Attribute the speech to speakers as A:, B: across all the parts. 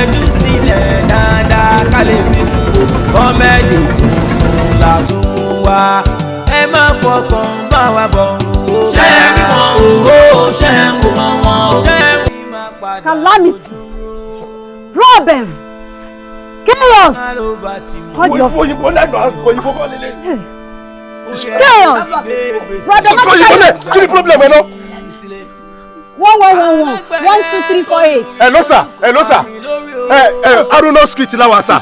A: Gbẹ̀dú sílẹ̀ dáadáa ká lè fi mú o. Comedy tuntun la tún mú wá, ẹ má fọkàn bá wa bọ̀ o. Ṣé rí wọn o, ṣé ń wò wọn o, ṣé ń rí máa padà.
B: Calamity, problem, chaos.
C: Òyìnbó, òyìnbó lẹ́nu àsìkò, òyìnbó kọ́ lélẹ̀.
B: Chaos.
C: Òyìnbó lẹ̀, kí ni problem ẹ náà?
B: One one one one one two three four eight.
C: Hello sir, hello sir. Ẹ Haruna Street la wà, sir.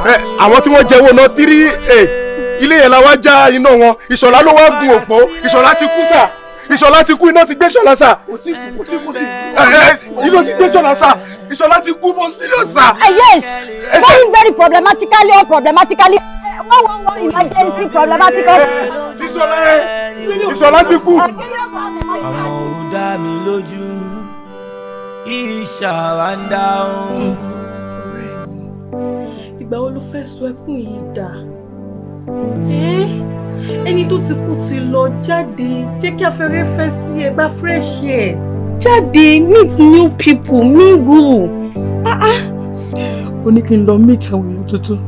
C: Ẹ àwọn tí wọ́n jẹ owó náà 3A, ilé yẹn la wá já iná wọn. Ìṣọ̀lá ló wá gun òpó. Ìṣọ̀lá ti kú, sir. Ìṣọ̀lá ti kú, iná ti gbé Ìṣọ̀lá, sir.
D: Kò tí kú, kò tí kú sí.
C: Ẹ ẹ iná ti gbé Ìṣọ̀lá, sir. Ìṣọ̀lá ti kú, mo serious, sir.
B: Yes, very very problematically or problematically. One one one emergency problematical.
C: Ìṣọ̀lá, ẹ Ìṣọ̀lá ti kú.
A: Àmọ́ ó dá mi lójú ìṣàwáńdà òun.
E: Ìgbà wo ló fẹ́ sọ ẹkún yìí dà? Ẹni tó ti kú ti lọ. Jáde, jẹ́ kí afẹ́rẹ́ fẹ́ sí ẹ, gba fresh air. Jáde, meet new people, mingle. Ah ah.
F: Ó ní kí n lọ meet àwọn èèyàn tuntun.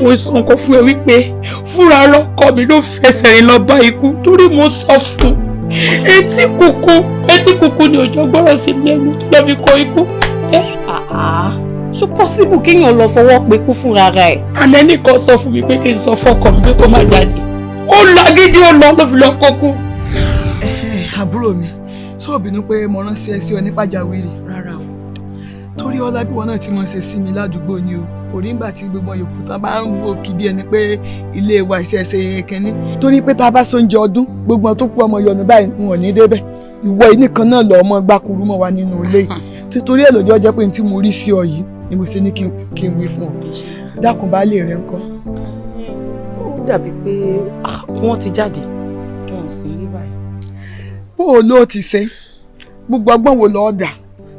F: Mo sọ nǹkan fún ẹ wípé fúnra ọkọ mi ló fẹsẹ̀ rìn lọ bá ikú, torí mo sọ fún etí kúkú, etí kúkú ni òjò gbọ́rọ̀ sí mi lẹ́nu tó lọ́ fi kọ ikú.
E: Ah ah, ṣó possible kéèyàn lọ fọwọ́ pe kú fúnra rẹ̀?
F: Àná ẹnìkan sọ fún mi pé kí n sọ fọ́kọ mi pé kó má jáde. Ó lọ agídí, ó lọ, ló fi lọ kókó.
D: Àbúrò mi, sọ bínú pé mo ránṣẹ́ sí ọ ní pàjáwìrì.
F: Rárá o.
D: Torí ọlá bí wọn náà ti mọ̀ ṣe sí mi ládùúgbò ni o. Kò rí nígbà tí gbogbo yòókù tán bá ń wò kí bí ẹni pé ilé wa iṣẹ́ ṣe kínní, torí pé tá a bá sóúnjẹ ọdún, gbogbo tó kú ọmọ yọnu báyìí, wọn ò ní débẹ̀. Ìwọ yìí nìkan náà lọ ọmọ gbàkúrú mọ́ wa nínú ilé yìí. Títorí ẹ̀ lọ́jọ́ jẹ́ pé ní tí mo rí sí ọ yìí ni mo ṣe ní kí n wí fún ọ. Dákun, baálé rẹ ńkọ́?
F: Ó dàbí pé wọ́n ti jáde, wọn ò sí ní báyìí.
D: Bó o ló ti ṣe, gbogbo ọgbọ́n wo lọ́ọ́ dà,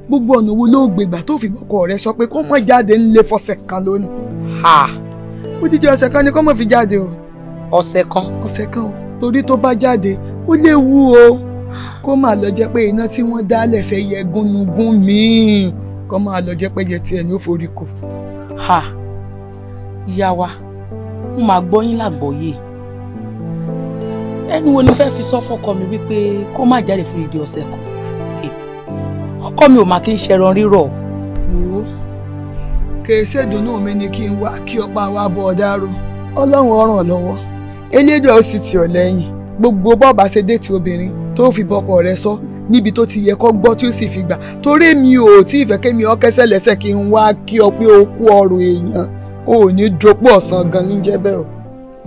D: gbogbo ọ̀nà wo ló gbégbà tó fi bọ́kọ rẹ sọ pé kó mọ̀ jáde ńlé fọ́sẹ̀ kan lónìí? Ó dídí ọ̀sẹ̀ kan ni kó mọ̀ fi jáde o.
F: Ọ̀sẹ̀ kan?
D: Ọ̀sẹ̀ kan o, torí tó bá jáde, ó léwu o. Kó máa lọ jẹ́ pé iná tí wọ́n dálẹ̀ fẹ́ yẹ gúnugún míì, kó máa lọ jẹ́ pé jẹ tiẹ̀ ní ó forí kò.
F: Ìyá wa, mo máa gbọ́ yín lágbọ́yé. Ẹnu wo ni fẹ́ fi sọ fọ́kọ mi wípé kó má jáde fún ìdí ọ̀sẹ̀ kan? Ọkọ mi ò máa kí n ṣẹran rírọ̀.
D: Wò ó, kèé ṣèdùnnú mi ni kí n wá kí ọ̀pá wa bọ̀ ọ́ dárò. Ọlọ́run ọ̀ràn lọ́wọ́, Elédùà ó sì tì ọ́ lẹ́yìn. Gbogbo bọ́ọ̀bà ṣe dé ti obìnrin tó fi bọ́kọ rẹ sọ níbi tó ti yẹ kó gbọ́ tí ó sì fi gbà, torí mi ò tí ì fẹ́ kémi ọ kẹsẹ̀ lẹ́sẹ̀ kí n wá kí ọ pé o kú ọrọ̀ èèyàn, o ò ní dropọ̀ ọ̀sán gan níjẹ́ bẹ́ẹ̀ o.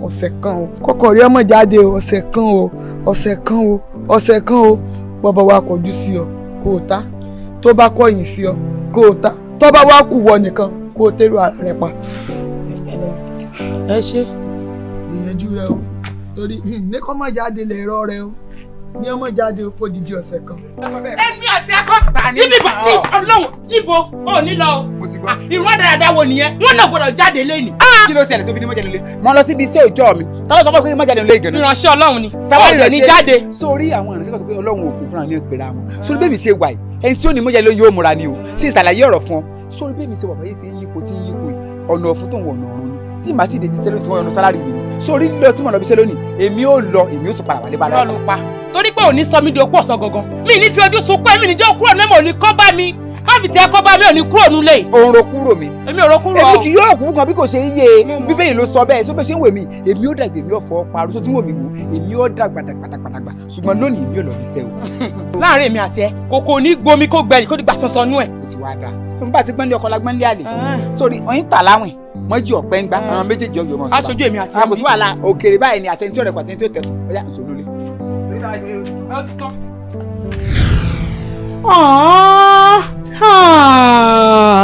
D: Ọ̀sẹ̀ kan o, kọ́kọ́ rí ọmọ jáde o. Ọ̀sẹ̀ kan o, ọ̀sẹ̀ kan o, ọ̀sẹ̀ kan o. Bọ́bá wa kọjú sí ọ, kó o ta. Tó bá kọ̀yìn sí ọ, kó o ta. Tó bá wá kù wọ nìkan, kó o tẹ́rù ara rẹ pa.
F: Ẹ ṣe.
D: Gbìyànjú rẹ o, torí ní kọ́ mọ̀ jáde lè rọ rẹ o, ní ọmọ jáde fódìdí ọ̀sẹ̀ kan.
F: Èmi àti ẹkọ níbi ní Ọlọ́run níbo ò ní lọ o. Ìrún àdáradá wo nìyẹn? Wọn náà gbọ́dọ̀ jáde lẹ́nu.
G: Kí ló ṣẹlẹ̀ tó fi ní mọ́jáde lé? Mo lọ síbi iṣẹ́ òòjọ́ mi. Táwọn sọ fún mi pé mọ́jáde lé ìgànnà.
F: Ìránṣẹ́ Ọlọ́run ni.
G: Táwọn
F: Ó dẹ̀ ní jáde.
G: Sórí àwọn ìránṣẹ́ kan tó pé Ọlọ́run òkú fúnra ní ìpèrè àwọn. Sórí bẹ́ẹ̀ mi ṣe wà yìí, ẹni tí ó ní mọ́jáde lé yóò múra ni o. Ṣé ìṣàlàyé ọ̀rọ̀ fún ọ? Sórí bẹ́ẹ̀ mi ṣe wà báyìí, ṣe ń yípo tí ń yípo yìí, ọ̀nà ọ̀fun tó ń wọ̀ ọ̀nà ọ̀run ni. Tí màá sì débi sẹ́lónì tí wọ́n yọnu sálárì mi. Sórí lílọ tí mo lọ bí sẹ́lónì, èmi ò lọ, èmi ò tún padà wálé bá
F: Irọ́ ló pa, torí pé òní sọ mí di opó ọ̀sán gangan. Mi ní fi ojú sunkún, èmi níjọ́ kúrò ní mò ní kọ́ bá mi. Má fi tiẹ̀ kọ́ bá mi, ò ní kúrò nílé.
G: Òun ro kúrò mi.
F: Èmi ò ro kúrò.
G: Èmi kì yóò kú gan bí kò ṣe yé. Bíbélì ló sọ bẹ́ẹ̀. Sọ bẹ́ẹ̀ ṣe ń wò mí, èmi ò dàgbà, èmi ò fọ́ parọ́. Sọ tí ń wò mí wò, èmi ò dàgbà dàgbà dàgbà dàgbà, ṣùgbọ́n lónìí èmi ò lọ bí iṣẹ́ o.
F: Láàárín èmi àti ẹ, kòkò ní gbomi kó gbẹ̀yìn kó dìgbà sọsọ nú ẹ.
G: Ó ti wá dáa tó ń bá ti gbọ́n lé ọkọ la gbọ́n lé àlè. Sórí ọyìn tà láwìn mọ́jú ọ̀pẹ́ ń gbá àwọn méjèèjì ọ̀yọ́ mọ̀.
F: Aṣojú èmi àti ẹ.
G: Kò sí wàhálà, òkèrè báyìí ni àtẹnití ọ̀rẹ́ kò àtẹnití ọ̀tẹ̀ ọ̀yà ìṣòro lé.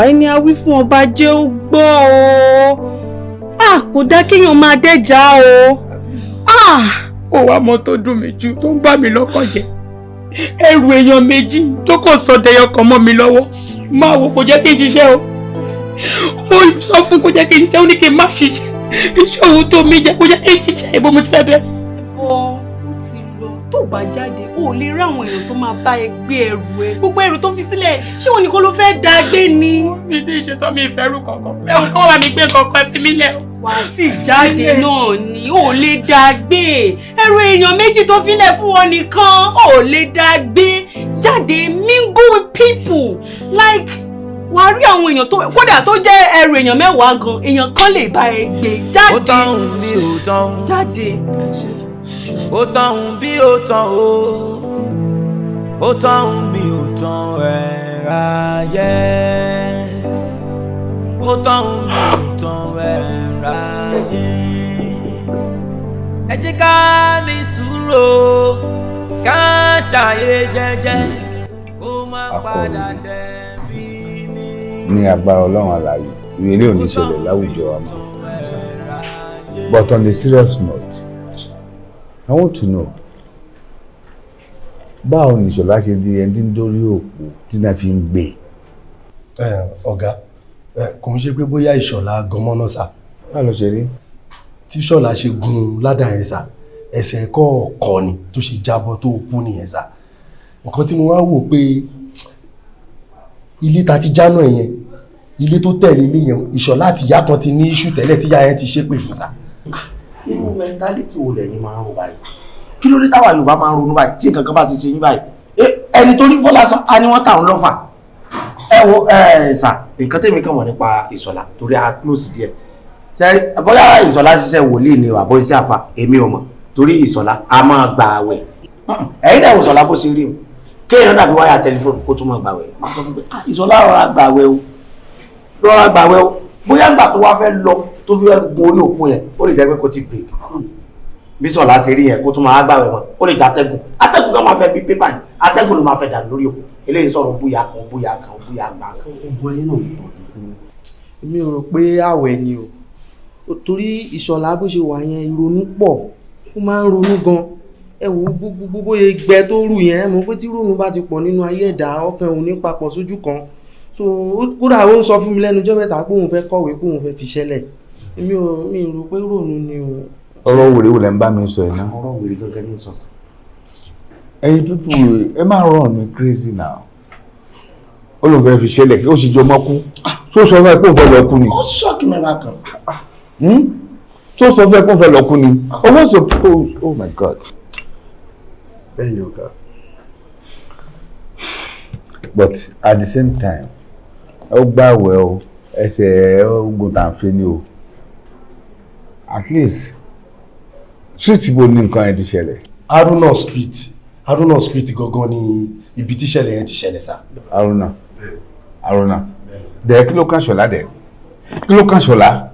E: Ẹni a wí fún ọba jẹ́ ó gbọ́ o. Kò dá kéèyàn máa dẹ́jà o.
F: Ó wá mọ tó dùn mí jù, tó ń bà mí lọ́kàn jẹ́, ẹrù èèyàn méjì tó kò sọ dẹyọ kan mọ́ mi lọ́wọ́. Máa wo, kò jẹ́ kí n ṣiṣẹ́ o. Mo sọ fún kò jẹ́ kí n ṣiṣẹ́, ó ní kí n má ṣiṣẹ́. Iṣẹ́ òun tó mi jẹ́, kò jẹ́ kí n ṣiṣẹ́. Ibo mo ti fẹ́ bẹ̀rẹ̀?
E: Bọ́ ó ti lọ tó Tó bá jáde, o ò lè rí àwọn èèyàn tó máa bá ẹ gbé ẹrù ẹ. Gbogbo ẹrù tó fi sílẹ̀, ṣé wọn nìkan ló fẹ́ dá gbé ni?
F: Mi ti ṣetán, mi ìfẹ́ rú kankan. Ẹ̀wọ̀n kọ́ wà mí gbé kankan fi mí lẹ̀.
E: Wà á sì jáde náà ni, o ò lè dá gbé. Ẹrù èèyàn méjì tó filẹ̀ fún wọn nìkan, o ò lè dá gbé. Jáde, mingle with people. Like, wà á rí àwọn èèyàn tó kódà tó jẹ́ ẹrù èèyàn 10 gan, èèyàn kan lè bá ẹ gbé. Jáde.
A: Ó tán bí ó tán.
E: Jáde.
A: Ó tán bí ó tán o, ó tán bí ó tán ẹ̀ ráyé. Ó tán bí ó tán ẹ̀ ráyé. Ẹ jẹ́ ká ní sùúrù, ká ṣàyè jẹ́jẹ́, kó má padà dẹ̀bi ní.
H: Ní agbára Ọlọ́run àlàyé, ìrèlè ò ní ṣẹlẹ̀ láwùjọ wa mọ́. But on a serious note, I want to know, báwo ni Ìṣọ̀lá ṣe di ẹni tí ń dórí òpó tí náà fi ń gbé?
C: Ọ̀gá, kò ń ṣe pé bóyá Ìṣọ̀lá gan-an náà sà.
H: Báwo ló ṣe rí?
C: Tí Ìṣọ̀lá ṣe gun ládàá yẹn sà, ẹsẹ̀ kọ̀ọ̀kan ni tó ṣe jábọ́ tó kú nìyẹn sà. Nǹkan tí mo wá wò pé ilé ta ti jáná yẹn, ilé tó tẹ̀lé ilé yẹn, Ìṣọ̀lá àti ìyá kan ti ní iṣu tẹ́lẹ̀ tí ìyá yẹn ti ṣépè fún sà.
I: Irú mẹ́ntálítì wo lẹ̀yin máa ń rò báyìí? Kí ló dé táwa Yorùbá máa ń ronú báyìí tí nǹkan kan bá ti ṣe yín báyìí? Ẹni tó ní fọ́ lásán á ní wọ́n tà ń lọ́fà. Ẹ wo ẹ sà, nǹkan tèmi kàn mọ̀ nípa Ìṣọ̀lá torí a close díẹ̀. Sẹ́rí bóyá Ìṣọ̀lá ṣiṣẹ́ wòlíì ni àbọ̀ iṣẹ́ àfà èmi ò mọ̀ torí Ìṣọ̀lá a máa gba àwẹ̀. Ẹ̀yin náà Ìṣọ̀lá bó ṣe rí o. Kéèyàn dàbí wáyà tẹlifóònù kó tún máa gba àwẹ̀. Máa sọ fún pé Ìṣọ̀lá rọra gba àwẹ̀ o. Rọra gba àwẹ̀ o. Bóyá ńgbà tó wá fẹ́ lọ tó fi gun orí òpó yẹn ó lè jẹ́ pé kó ti break. Bí Ṣọlá ṣe rí yẹn kó tún máa gbàwẹ̀ mọ́, ó lè jẹ́ atẹ́gùn. Atẹ́gùn kan máa fẹ́ bí pépà ni, atẹ́gùn ló máa fẹ́ dànù lórí òpó. Eléyìí sọ̀rọ̀ bóyá kan bóyá kan bóyá gbà kan.
J: Ogun ayé náà ti pọ̀ jù fún mi.
K: Èmi ò rò pé àwẹ̀ ni o, torí Ìṣọ̀lá bó ṣe wà yẹn ìrònú pọ̀, ó máa ń ronú gan. Ẹ wo gbogbo bóyá gbẹ tó rù yẹn, ẹ mọ̀ pé tí ronú bá ti pọ̀ nínú ayé ẹ̀dá, ọkàn òun ní papọ̀ sójú kan. So kódà ó ń sọ fún mi lẹ́nu ọjọ́ mẹ́ta pé òun fẹ́ kọ̀wé, pé òun fẹ́ fi ṣẹlẹ̀. Èmi ò mi rò pé rònú ni o.
H: Ọ̀rọ̀ wèrè wo lẹ ń bá mi sọ yìí ná?
I: Ọ̀rọ̀ wèrè gangan ní sọ sà.
H: Ẹ̀yin people, ẹ máa run me crazy now. Ó lóun fẹ́ fi ṣẹlẹ̀, ó sì jọ mọ́ kú. Tó sọ fún ẹ pé òun fẹ́ lọ kú ni.
I: Ó ṣọ́ọ̀kì mẹ́ta kan.
H: Tó sọ fún ẹ pé òun fẹ́ lọ kú ni. Owó sọ oh my God.
C: Bẹ́ẹ̀ni ọ̀gá.
H: But at the same time, ó gbàwẹ̀ o, ẹsẹ̀ ogun tàǹfẹ́ ni o. At least street ibo ni nǹkan yẹn ti ṣẹlẹ̀?
C: Haruna Street, Haruna Street gangan ni ibi tí ìṣẹ̀lẹ̀ yẹn ti ṣẹlẹ̀ sá.
H: Haruna, Haruna dẹ̀ kí ló kàn Ṣọlá dẹ̀? Kí ló kàn Ṣọlá?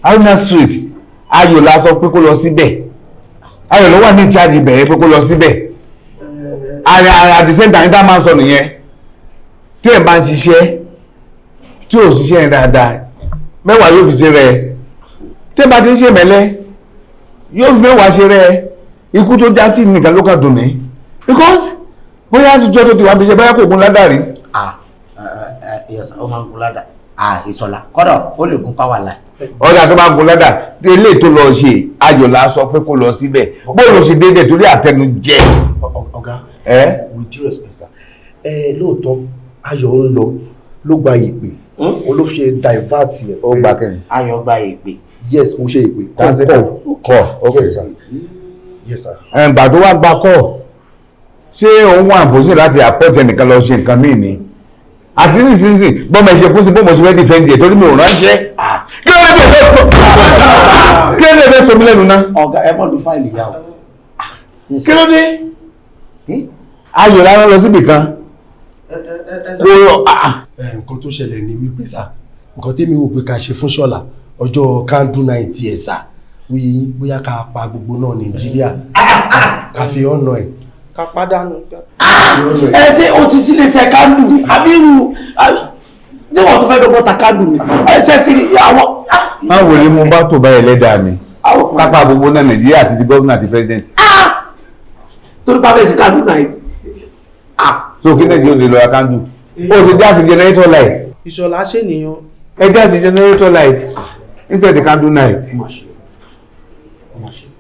H: Haruna Street, Ayọ̀ la sọ pé kó lọ síbẹ̀. Ayọ̀ ló wà ní ìcháàjì ibẹ̀ yẹn pé kó lọ síbẹ̀. At the same time, tá a máa ń sọ nìyẹn. Tí ẹ̀ bá ń ṣiṣẹ́, tí ò ṣiṣẹ́ yẹn dáadáa, mẹ́wàá yóò fi ṣe rẹ̀. Tí ẹ̀ bá ti ń ṣe mẹ́lẹ́, yóò fi mẹ́wàá ṣe rẹ̀. Ikú tó já sí nìkan ló kàn dùn mí. Because bóyá àtijọ́ tó ti wá fi ṣe bóyá kò gun ládàá rí.
I: Yes, ó máa ń gun ládàá. Ìṣọ̀lá kọ́dọ̀ ó lè gun power line.
H: Ọ̀dà tó bá gun ládàá, ilé tó lọ ṣe Ayọ̀ la sọ pé kó lọ síbẹ̀. Bóòlù ṣe déédéé torí àtẹnujẹ.
J: Ọ̀gá, with due respect sir, lóòótọ́ Ayọ̀ ń lọ ló gba ìpè, òun ló fi divert ẹ̀.
H: Ó gba kẹ́ni.
I: Ayọ̀ gba ìpè.
J: Yes, ó ṣe ìpè.
H: Kọ́ ok.
J: Yes sir. Yes sir.
H: Ẹ̀ǹgbà tó wá gba kọ́, ṣé òun wà bóṣe láti àpọ̀tẹ̀ nìkan lọ ṣe nǹkan míì ni? Àti nísinsìnyí bọ́mọ ẹ̀ṣẹ̀ kú sí bọ́mọ ṣe fẹ́ dìfẹ́ǹdì ẹ̀ torí mi ò ránṣẹ́. Kí ló dé kí ló dé fẹ́ sọ mí lẹ́nu náà?
I: Ọ̀gá ẹ mọ̀ lu fáìlì yá o.
H: Kí ló dé? Ayọ̀ lára lọ síbì kan.
C: Nǹkan tó ṣẹlẹ̀ ni wípé sà, nǹkan tèmi wò pé ká ṣe fún Ṣọlá ọjọ́ candle night ẹ̀ sà, bóyá ká pa gbogbo náà Nàìjíríà ká fi ọ̀nà ẹ̀.
K: Ká pàdánù.
I: Ẹ ṣé o ti sílé iṣẹ́ kándù ni àbí irú tí wọ́n tún fẹ́ dọ́gbọ́n ta kándù ni ẹ ṣe ti rí àwọn.
H: Báwo ni mo bá tó báyìí lẹ́dàá mi? Pápá gbogbo náà Nàìjíríà àti ti gómìnà àti president.
I: Torí bá fẹ́ sí candle night.
H: So kí Nàìjíríà lè lọ ra kándù? O ti dá sí generator light.
K: Ìṣọ̀lá ṣènìyàn.
H: Ẹ dá sí generator light instead the candle night.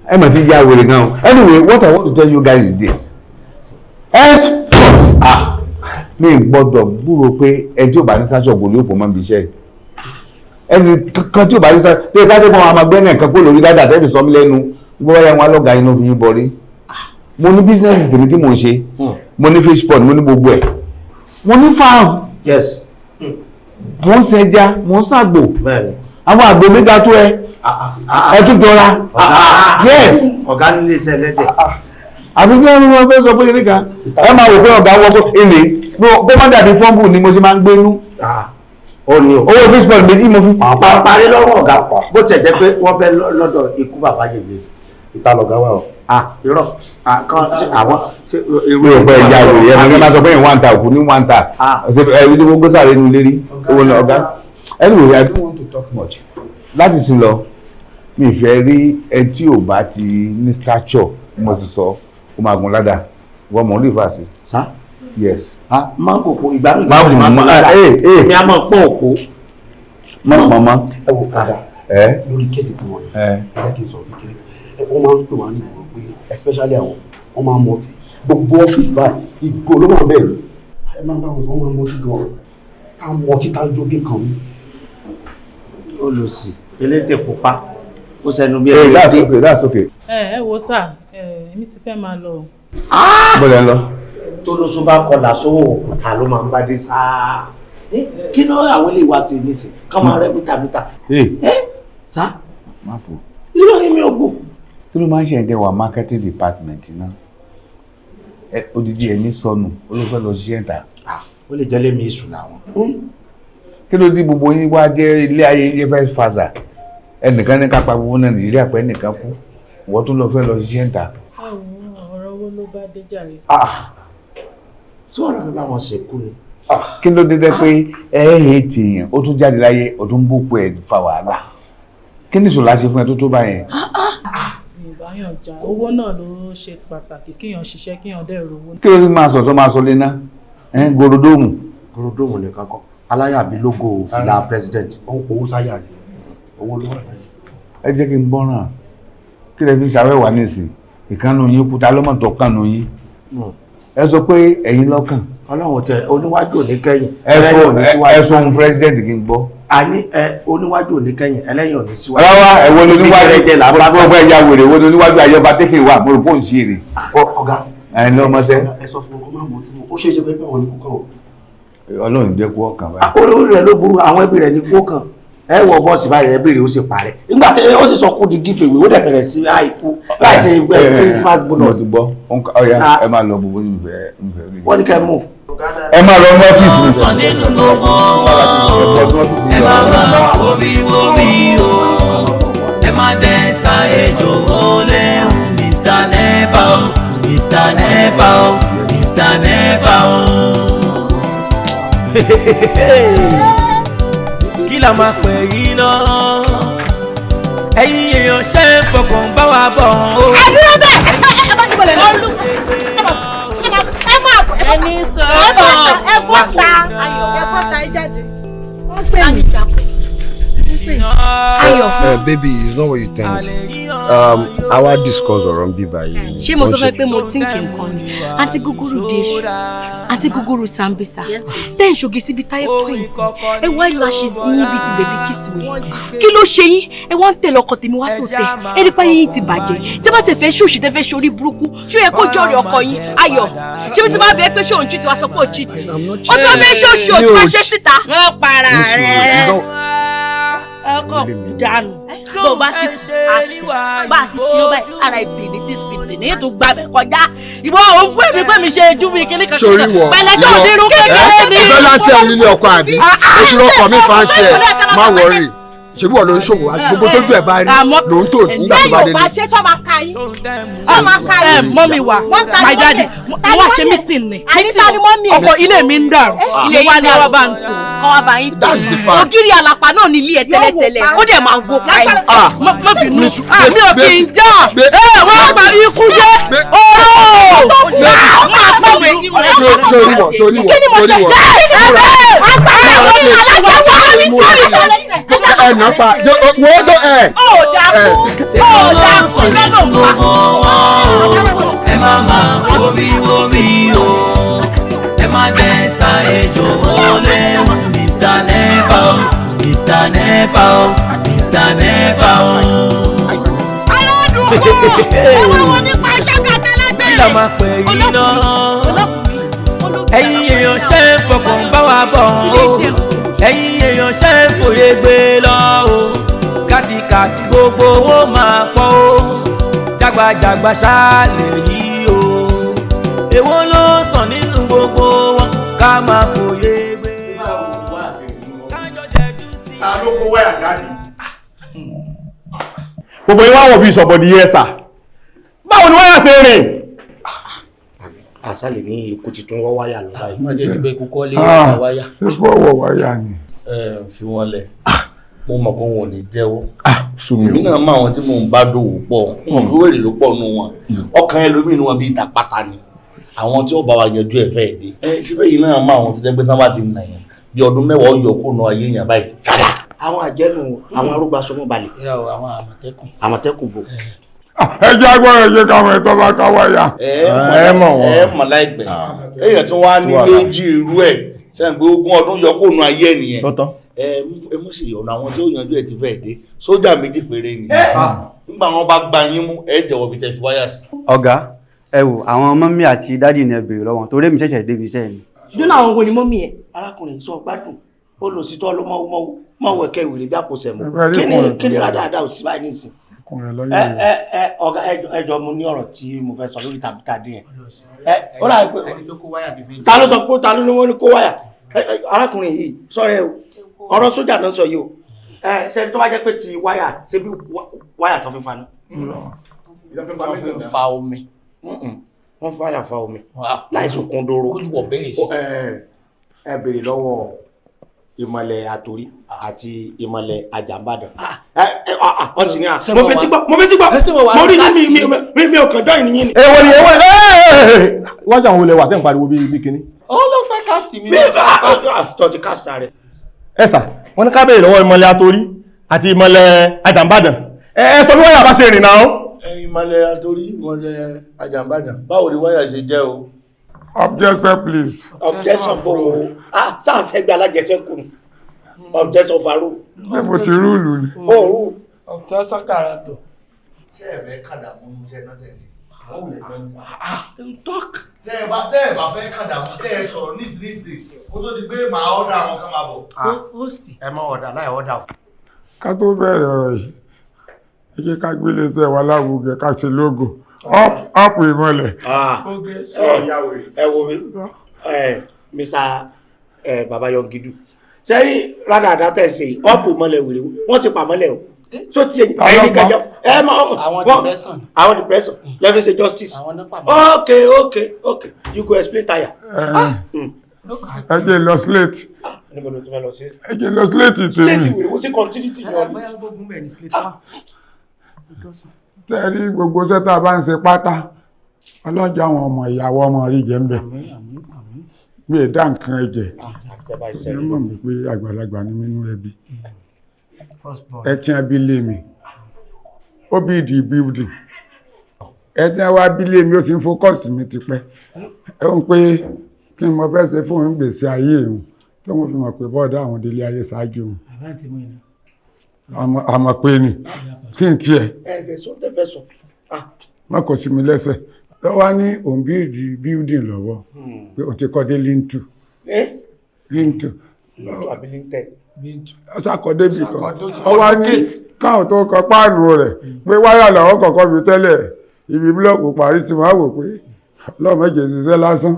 H: Ẹ mà ti ya wèrè gan o. Anyway, what I want to tell you guys is this. Henceforth, ah, mi gbọ́dọ̀ gbúrò pé ẹni tí ò bá ní sáṣọ ògbó ní òpó máa ń bi iṣẹ́. Ẹni kan tí ò bá ní sáṣọ, bí ẹ ká tó kọ́ àwọn amagbẹ́ náà kan kó lórí dáadáa tẹ́lẹ̀ sọ mí lẹ́nu, gbọ́ ya wọn alọ́gà inú fi yín bọ̀rí. Mo ní business tèmi tí mò ń ṣe, mo ní fish pond, mo ní gbogbo ẹ̀. Mo ní farm.
I: Yes.
H: Mo ń ṣẹja, mo ń ṣàgbò. Àwọn àgbò mi ga tó ẹ. Ẹ tún jọra. Yes.
I: Ọ̀gá nílé iṣẹ́ ẹlẹ́dẹ̀.
H: Àbí kí wọ́n fẹ́ sọ pé kí nìkan. Ẹ máa wò pé ọ̀gá wọ pé èlé. Kó má dàbí fọ́ǹbù ni mo ṣe máa ń gbénú.
I: Ó ní o.
H: Owó fish pond méjì mo fi.
I: Parí lọ́rùn ọ̀gá bó tẹ̀ jẹ́ pé wọ́n bẹ́ lọ́dọ̀ ikú bàbá yèyé.
J: Ìta lọ̀gá wà o.
I: Irọ́ kan ṣe àwọn ṣe
H: irú ìpẹ́ ìyá rẹ̀ ẹ̀ máa sọ pé ìwọ̀n àǹtà òkú ní wọ́n àǹtà ṣe ẹ̀ ní gbogbo sáré ní lérí owó ní ọ̀gá. Anyway, I don't want to talk much. Láti sin lọ, mi fẹ́ rí ẹ tí ò bá ti ní stature mo ti sọ, ó máa gun ládàá, wọ́n mọ̀ ní ìfàsí.
I: Sá.
H: Yes.
I: Máa ń kókó ìgbà mi
H: Má
I: máa ń
H: mọ̀
I: ládàá.
H: Èmi
I: á máa pọ́n òkú.
H: Má pọ́n mọ́.
J: Ẹ wo padà lórí kéèsì tí wọ́n ní ẹ jẹ́ kí n sọ̀rọ̀ kékeré. Wọ́n máa ń pè wá ní ìgboro pé especially àwọn wọ́n máa ń mọtí gbogbo ọ́fíìsì báyìí ìgò ló wà bẹ́ẹ̀ ni ẹ máa ń bá wọn sọ wọ́n máa ń mọtí gan-an tá a mọtí tá a jó bí nǹkan mi.
I: Olùsì elétè pupa ó sẹnu bí
H: ẹni. That's okay, that's okay.
L: Ẹ wo sà, èmi ti fẹ́ máa lọ.
H: Bọ́lá ń lọ.
I: Tó ló sún bá kọlà sówó òkúta ló máa ń bá dé sáà. Kí ló àwọn ilé wa ṣe nísìn kọ́ máa rẹ́ mítà mítà. Sá.
H: Má bò.
I: Irọ́ èmi ò gbò.
H: Kí ló máa ń ṣe ẹ̀jẹ̀ wà marketing department náà? Odidi ẹ̀mí sọnù, olùfẹ́ lọ ṣiṣẹ́ ìta.
I: Ó lè jẹ́ lémi èṣù làwọn.
H: Kí ló dé gbogbo yín wá jẹ́ ilé ayé ilé fẹ́ fàṣà? Ẹnìkan ní ká pa gbogbo náà Nàìjíríà pé ẹnìkan kú. Ìwọ tún lọ fẹ́ lọ ṣiṣẹ́ ìta.
L: Ẹ wo ọ̀rọ̀ owó ló bá dé jàre.
I: Tí wọ́n lọ fẹ́ bá wọn ṣèkú ni.
H: Kí ló dé dé pé ẹ ẹ́ tìyàn, ó tún jáde láyé, ó tún bókú ẹ̀ fa wàhálà. Kí ni ìṣòro àṣẹ fún ẹ tó tó báyẹn?
L: Ìbáyàn jà owó náà ló ṣe pàtàkì kíyàn ṣiṣẹ́ kíyàn dẹ̀ rówó.
H: Kí ló ní máa sọ tó máa sọ léná? Gorodomu.
I: Gorodomu nìkan kọ́ aláyàbí lógo fìlà president.
J: Ó ń powó sáyà ni owó ló wà láyé.
H: Ẹ jẹ́ kí n gbọ́ràn kí lè fi ṣàwẹ́wà nísìn ìkànnì yín kúta lọ́mọ̀tò kànnì yín. Ẹ sọ pé ẹ̀yin lọ́kàn.
I: Ọlọ́run tẹ oníwájú ò ní kẹ́yìn.
H: Ẹ sọ ohun president kí n gbọ́.
I: A ní ẹ oníwájú ò ní kẹ́yìn ẹlẹ́yìn ò ní síwájú.
H: Rárá ẹ̀wọ̀n ni oníwájú gbogbo ẹ̀yà wèrè wo ni oníwájú ayọba tẹ́kẹ̀ wà mo rò pé òun ṣe èrè.
J: Ọ̀gá
H: ẹ̀ ní ọmọọṣẹ́.
J: Ẹ sọ fún ọkọ máa mọ tí ó ṣe é ṣe pé àwọn ní kú kàn ó.
H: Ọlọ́run jẹ́ kú ọkàn báyìí.
I: Olórí rẹ̀ ló burú àwọn ẹbí rẹ̀ ní kú ọkàn. Ẹ wọ bọ́ọ̀sì báyìí ẹbí rẹ̀ ó sì parẹ́. Nígbà tí ó sì sọ kú di give away ó dẹ̀ bẹ̀rẹ̀ sí àìkú láì ṣe Christmas bonus.
H: Mo ti gbọ́ ọ̀ya ẹ máa lọ gbogbo ìfẹ́.
I: Wọ́n ní kẹ́ move.
H: Ẹ máa lọ mú ọ́fíìsì mi.
A: Sọ nínú gbogbo wọn, ẹ má máa forí wórí o, ẹ má dẹ́ sa ejò ó léwu. Mr. Nepa o, Mr. Nepa o, Mr. Nepa o. Kí la máa pè yín náà? Ẹ̀yin èèyàn ṣe ń fọkàn bá wa bọ̀ o.
B: Ẹ dúró bẹ́ẹ̀, ẹ bá níbo lè lọ. Ẹ máa bọ̀.
L: Ẹni sọ̀rọ̀.
B: Ẹ bọ́ta. Ẹ bọ́ta ẹ jáde. Wọ́n pè mí.
C: Ayọ̀. Baby, it's not what you think. Àwa discuss ọ̀rọ̀ ń bí báyìí.
E: Ṣé mo sọ fẹ́ pé mo think nǹkan ni? Àǹtí gúgúrú déṣu, àǹtí gúgúrú sambisa, tẹ́ ń ṣoge síbi táyé prince, ẹ wá eyelashes yín bíi ti bèbí kìsìwé. Kí ló ṣe yín? Ẹ wá ń tẹ̀lé ọkọ tèmi wá sóòtẹ̀. Ẹ nípa yín ti bàjẹ́. Tí bá tẹ̀ fẹ́ ṣòṣì tẹ́ fẹ́ ṣorí burúkú, ṣó yẹ kó jọ̀rẹ̀ ọkọ yín? Ayọ̀, ṣé bí ti máa bẹ̀ pé ṣé òun cheat wá sọ pé ò cheat? Ó ti wá fẹ́ ṣòṣì ò ti wá ṣe síta.
L: Wọ́n para rẹ̀. Ọkọ dànù bó bá sì àṣì bá a sì tí ó báyìí ara ìbí ní 6 feet ní ètò gbàbẹ kọjá ìwọ òun fún èmi pé mi ṣe ojú mi kíní kankan
C: sórí wọ
L: pẹ̀lẹ́ tó onírú kékeré mi.
C: ìfẹ́ láti ẹ̀ nílé ọkọ àbí oṣù ọkọ mi fa ń ṣe ẹ má wọrí ṣebí wọn ló ń ṣòwò gbogbo tójú ẹ bá rí ló ń tò nígbà tó bá délé.
B: Lẹ́yìn ò bá ṣe sọ máa ka yín. Sọ máa ka yín.
L: Mọ́mí wa my daddy mo wá ṣe meeting ni ọkọ ilé mi ń dàrú ilé wa ni àwa bá ń tò
E: kọ́ wa bá yín tò.
C: That's the fact.
E: Ògiri àlàpà náà ní ilé ẹ tẹ́lẹ̀tẹ́lẹ̀ ó dẹ̀ máa wó pa ẹ̀.
L: Má bínú mi ò kì í já ẹ wọ́n parí ikú jẹ́ oró máa pọ̀ mí.
C: Torí wọ torí wọ torí wọ.
B: Kí ni mo ṣe?
C: Ẹ nà pa wọ́n tó ẹ.
L: Ó dákú ó dákú lọ́nà pa.
A: Ẹ má máa forí wórí o, ẹ má dẹ́sà ejò ó léwu. Mr. Nepa o, Mr. Nepa o, Mr. Nepa o.
L: Aládùúgbò ẹ wá wọn nípa iṣẹ́ kàtà lágbèrè.
A: Kí la máa pè yín náà? Ẹ̀yin èèyàn ṣe ń fọkàn bá wa bọ̀ o, ẹ̀yin èèyàn ṣe ń fòye gbé lọ o, kàtìkàtì gbogbo owó máa pọ̀ o, jágbajàgba ṣáà lè yí o, èwo ló sàn nínú gbogbo wọn ká máa fòye gbé lọ.
C: Ta ló kó wáyà jáde? Gbogbo yín wá wọ̀ bí ìsọ̀bọ̀dì yẹ sà, báwo ni wáyà ṣe rìn?
I: Àṣàlè ní ikú tuntun wọ́ wáyà lọ báyìí.
K: Má jẹ́ ìgbẹ́ ikú kọ́lé ọ̀sà wáyà.
H: Ṣé fọwọ́ wáyà ni?
M: Ẹ fi wọn lẹ̀, mo mọ̀ pé wọn ò ní jẹ́wọ́.
H: Súnmi o.
M: Èmi náà mọ àwọn tí mò ń bá dòwò pọ̀, wọn kò wèrè ló pọ̀ nù wọn. Ọkàn ẹlòmíì ni wọn bíi ìtàpátá ni. Àwọn tí ó bá wa yanjú ẹ̀ fẹ́ dé. Ẹ síbẹ̀ yìí náà mọ àwọn tí jẹ́ pé tí wọ́n bá ti nà yẹn bí ọdún 10 yọ kó nu ayé yẹn báyìí.
I: Àwọn àjẹnù àwọn arúgbó sọmọ balẹ̀.
K: Ìrà o, àwọn àmọ̀tẹ́kùn.
I: Àmọ̀tẹ́kùn bò.
H: Ẹ jẹ́ agbọ́dọ̀ ṣe káwọn ẹ̀tọ́ bá ká wáyà.
M: Ẹ mọ̀ wọ́n. Ẹ mọ̀ láìpẹ́. Èèyàn tún wá ní méjì irú ẹ̀ sẹ́yìn pé 20 ọdún yọ kó nu ayé ẹ̀ nìyẹn. Ẹ mú sí ọ̀nà àwọn tí ó yanjú ẹ̀ ti fẹ́ dé. Sójà 2 péré ni. Nígbà wọn bá gba yín mú, ẹ jẹ̀wọ́ bí tẹ fi wáyà sí.
N: Ọ̀gá, ẹ wò àwọn mọ́mí àti dádì ni ẹ béèrè lọ́wọ́ torí èmi ṣẹ̀ṣẹ̀ débi iṣẹ́ mi.
E: Dúnà àwọn wo ni mọ́mí ẹ̀?
I: Arákùnrin sọ gbádùn, ó lọ sí tọ́ ló mọ́wọ́ ẹ̀kẹ́ ìwèrè bí àpò sẹ̀mọ́. Kí ni rádáadáa ò sí báyìí nísìn? Ẹ ọ̀gá, ẹjọ́ mo ní ọ̀rọ̀ tí mo fẹ́ sọ lórí tàbí tàdé yẹn. Ẹ ó rà pé ta ló sọ pé ta ló ní wọ́n ní kó wáyà? Arákùnrin yìí sọ̀rọ̀ ẹ o, ọ̀rọ̀ sójà náà sọ yìí o. Ẹ ṣe tó bá jẹ́ pé ti wáyà ṣé bí wáyà tó fi fa ni.
K: Wọ́n fi ń fa omi.
I: Wọ́n fi wáyà fa omi láìsí kúndóró. Ẹ béèrè lọ́wọ́ ìmọ̀lẹ̀ àtòrí àti ìmọ̀lẹ̀ àjàmbàdàn. Ọ sì ní à. Mo fetí gbọ́, mo fetí gbọ́, mo rí yín mi ò kàn jọ́ ìníyín ni.
C: Èwo ni èwo ni wájú àwọn olè wà tẹ́ ń pariwo bí kíní.
K: Ó ló fẹ́ cast mi.
I: Mi tọ́ ti cast rẹ̀.
C: Ẹ sà, wọ́n ní ká béèrè lọ́wọ́ ìmọ̀lẹ̀ àtòrí àti ìmọ̀lẹ̀ àjàmbàdàn. Ẹ sọ bí wáyà bá ṣe rìn náà.
M: Ìmọ̀lẹ̀ àtòrí, ìmọ̀lẹ̀ àjàmbàdàn, báwo ni wáyà ṣe jẹ́ o?
H: Objection please.
I: Objection for o. Ah, sáà sẹ́gbẹ́ alájẹsẹ́kù ni. Objection faro.
H: Ṣé mo ti rúùlù ni?
I: Ó rú.
D: Objection kàràtọ̀.
M: Ṣé ẹ fẹ́ kàdàmú iṣẹ́ náà tẹ̀ sí? Àwọn òun lè tán ní.
I: Talk.
M: Tẹ́ ẹ bá fẹ́ kàdàmú tẹ́ ẹ sọ̀rọ̀ nísinsìnyí kó tó di pé màá ọ̀dà àwọn kan máa bọ̀.
I: Ẹ má ọ̀dà láì ọ̀dà.
H: Ká tó bẹ̀rẹ̀ ọ̀rọ̀ yìí, ẹ jẹ́ ká gbé iléeṣẹ́ wa lárugẹ ká ṣe lógo. Up ìmọ̀lẹ̀.
I: Ẹ wo mi, Mr. Baba Yongidu, sẹ́rí rádàdà tẹ̀ ṣe up ìmọ̀lẹ̀ wèrè wọ́n ti pàmọ́lẹ̀ o. So ti ẹni kẹjọ ẹ mọ
K: àwọn depression,
I: àwọn depression lẹ́fẹ̀ẹ́ ṣe justice. Okay okay okay, you go explain tire.
H: Ẹ jẹ́ lọ slate.
I: Níbo ló ti fẹ́ lọ sí?
H: Ẹ jẹ́ lọ slate tèmi.
I: Slate wèrè wọ́n sí continuity yan ni.
H: Tẹ́rí gbogbo iṣẹ́ tá a bá ń ṣe pátá, ọlọ́jọ́ àwọn ọmọ ìyàwó ọmọ rí jẹ́ ń bẹ̀. Mi ì dá nǹkan ẹ̀jẹ̀. Ní mọ̀ mí pé àgbàlagbà ni mí nú ẹbí. Ẹ tí wọ́n bí lé mi, ó bí ìdí building. Ẹ tí wọ́n wá bí lé mi, ó ti ń fókọ̀sì mi tipẹ́. Ẹ ń pé kí n mọ fẹ́ ṣe fún òun gbèsè ayé òun tó wọ́n fi mọ̀ pé bọ́ọ̀dá àwọn délé ayé ṣáájú òun. Àmọ̀ pé ni kí n tiẹ̀. Má kò sí mi lẹ́sẹ̀. Lọ́wọ́ ní òun bí ìdí building lọ́wọ́ pé òun ti kọ́ dé lintu. Lintu. Ọ̀sàkọ́ débì kan. Ọwọ́ ní káwọn tó kọ páànù rẹ̀ pé wáyà làwọn kọ̀ọ̀kan fi tẹ́lẹ̀ ibi búlọ̀kù parí ti máa wò pé lọ́mọ jẹ̀ ṣiṣẹ́ lásán.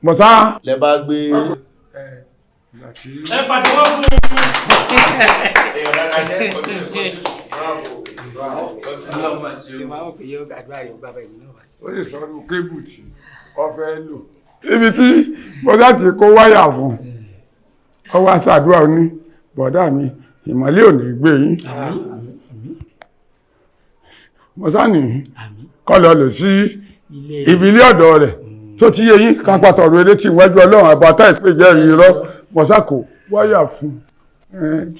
H: Mọ̀sá.
M: Lẹ bá gbé.
I: Ẹ pàtẹ́wọ́ fún un.
M: Èèyàn dáadáa jẹ́ ọdún
H: Ó sì sọ̀rọ̀ kébù tí ó fẹ́ lò. Ibi tí bọ́dá ti kó wáyà fún, ó wá ṣàdúrà ní bọ́dá mi, ìmọ̀lẹ́ ò ní gbé yín. Mọ̀sá ní kọ́ lọ lò sí ibi ilé ọ̀dọ̀ rẹ̀ tó ti yé yín kápá tọ̀rọ̀ eré tí ìwájú Ọlọ́run àbátá ìpè jẹ́ irọ́. Mọ̀sá kò wáyà fún,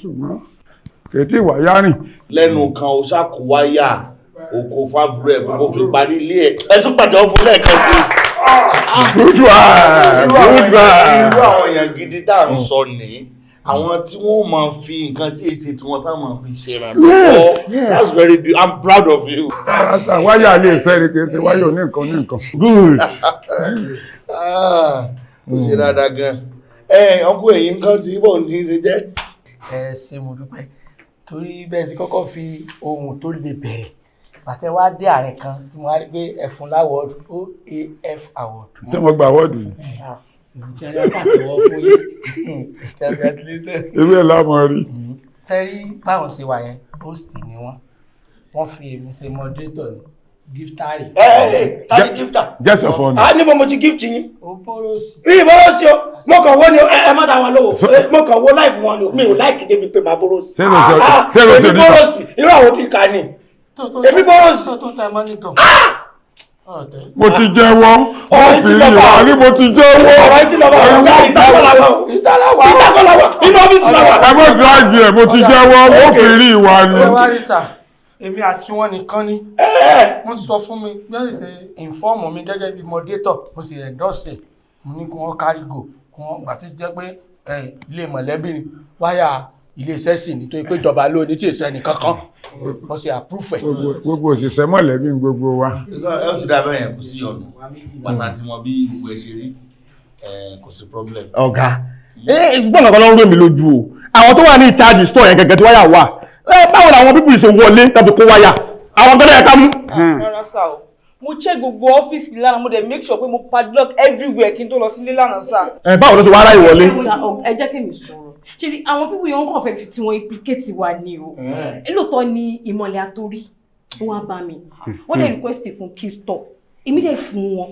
H: ṣùgbọ́n
O: Kètì wáyà rìn.
M: Lẹ́nu kan o ṣàkó wáyà oko fábúrò ẹ̀ kó fi parí ilé ẹ̀. Ẹ tún pàtẹ́wọ́ fún lẹ́ẹ̀kan sí i.
H: Good one, good one.
M: Irú àwọn èèyàn gidi tá à ń sọ nìyí, àwọn tí wọ́n máa fi nǹkan tí èsì tí wọ́n tá máa fi ṣe ìrànlọ́wọ́.
H: Yes.
M: That's very beautiful. I'm proud of you.
O: Wáyà lè sẹ́ni kì í ṣe wáyà oníkan oníkan.
H: Good.
M: Ah, ó ṣe dáadáa gan. Ẹ ọkọ èyí nǹkan tí bò ń ti ṣe jẹ́.
P: Ẹ ṣé, mo dúpẹ́, torí bẹ́ẹ̀ sì kọ́kọ́ fi ohun tó le bẹ̀rẹ̀ bàtẹ́ wá dé àárín kan tí mo wá rí pé ẹ̀fún l'award, OAF award.
O: Ṣé mo gba award yìí?
P: Ìrùjẹ́ ẹ pàtẹ́wọ́ fún yín, congratulations.
O: Ewé ẹ̀ lámọ̀ rí.
P: Sẹ́rí báwọn ṣe wà yẹn, host ni wọ́n, wọ́n fi èmi ṣe moderator ni, giftari.
I: Ẹ ẹ, ta ni gifter?
O: Just your phone.
I: A ní mo ti gift yín.
P: O bóró sí.
I: Mi ìbọ̀rọ̀ sí o, mo kàn wọ́n ni o, ẹ má dá wọn lówó, mo kàn wọ́n láìfún wọn ni o, mi ò láìkì débi pé màá bóró sí.
O: Ṣé ló ṣe- ṣé ló ṣe
I: Èmi
O: oníkà?
I: bóró sí, irú àwọn oníkà ni. Èmi bóró sí.
P: Tó tẹ mọ́ nìkan.
O: Mo ti jẹ́wọ́, mo fi rí ìwà rí, mo ti jẹ́wọ́.
I: Ọ̀rọ̀ yìí ti lọ bá wọn, ìtàkọ́ la wà o, ìtàkọ́ la wà, inú ọ́fíìsì la wà.
O: Ẹ mọ̀ dírágì ẹ̀, mo ti jẹ́wọ́, mo fi rí ìwà ni.
P: Ṣé wá rí sà, èmi àti wọn nìkan ni. Wọ́n sọ fún mi bí wọ́n sì ṣe inform mi gẹ́gẹ́ bí moderator, mo sì endorse ẹ̀. Mo ní kí wọ́n carry go, kí wọ́n gbà tó jẹ́ pé ilé mọ̀lẹ́bí ni wáyà, ilé iṣẹ́ sì ní, torí pé ìjọba ló ní tí èso ẹnì kankan, mo sì approve ẹ̀.
O: Gbogbo òṣìṣẹ́ mọ̀lẹ́bí ń gbogbo wa.
M: Ẹ ó ti dá bẹ́ẹ̀ yẹn, kò sí ọ̀nà pàtàkì mọ bí gbogbo ẹ ṣe rí, kò sí problem.
C: Ọ̀gá, gbọ́n kankan ló ń rò mí lójú o. Àwọn tó wà ní ìtajì store yẹn gẹ́gẹ́ tí wáyà wà, báwo làwọn people ṣe wọlé tàbí kó wáyà àwọn gbọ́dọ̀ yẹ ká mú?
Q: Rárá sá o, mo check gbogbo ọ́fíìsì lánàá, mo dẹ̀ make sure pé mo padlock everywhere kí n tó lọ sílé lánàá sá.
C: Ẹ báwo ló ti wá ráyè wọlé?
E: Ẹ jẹ́ kí mi sọ̀rọ̀. Ṣe ni àwọn people yẹn, wọ́n kàn fẹ́ fi tiwọn implicate wa ni o. Lóòótọ́ ni ìmọ̀lẹ̀ àtòrí wọ́n á bá mi, wọ́n dẹ̀ request fún key store, èmi dẹ̀ fún wọn.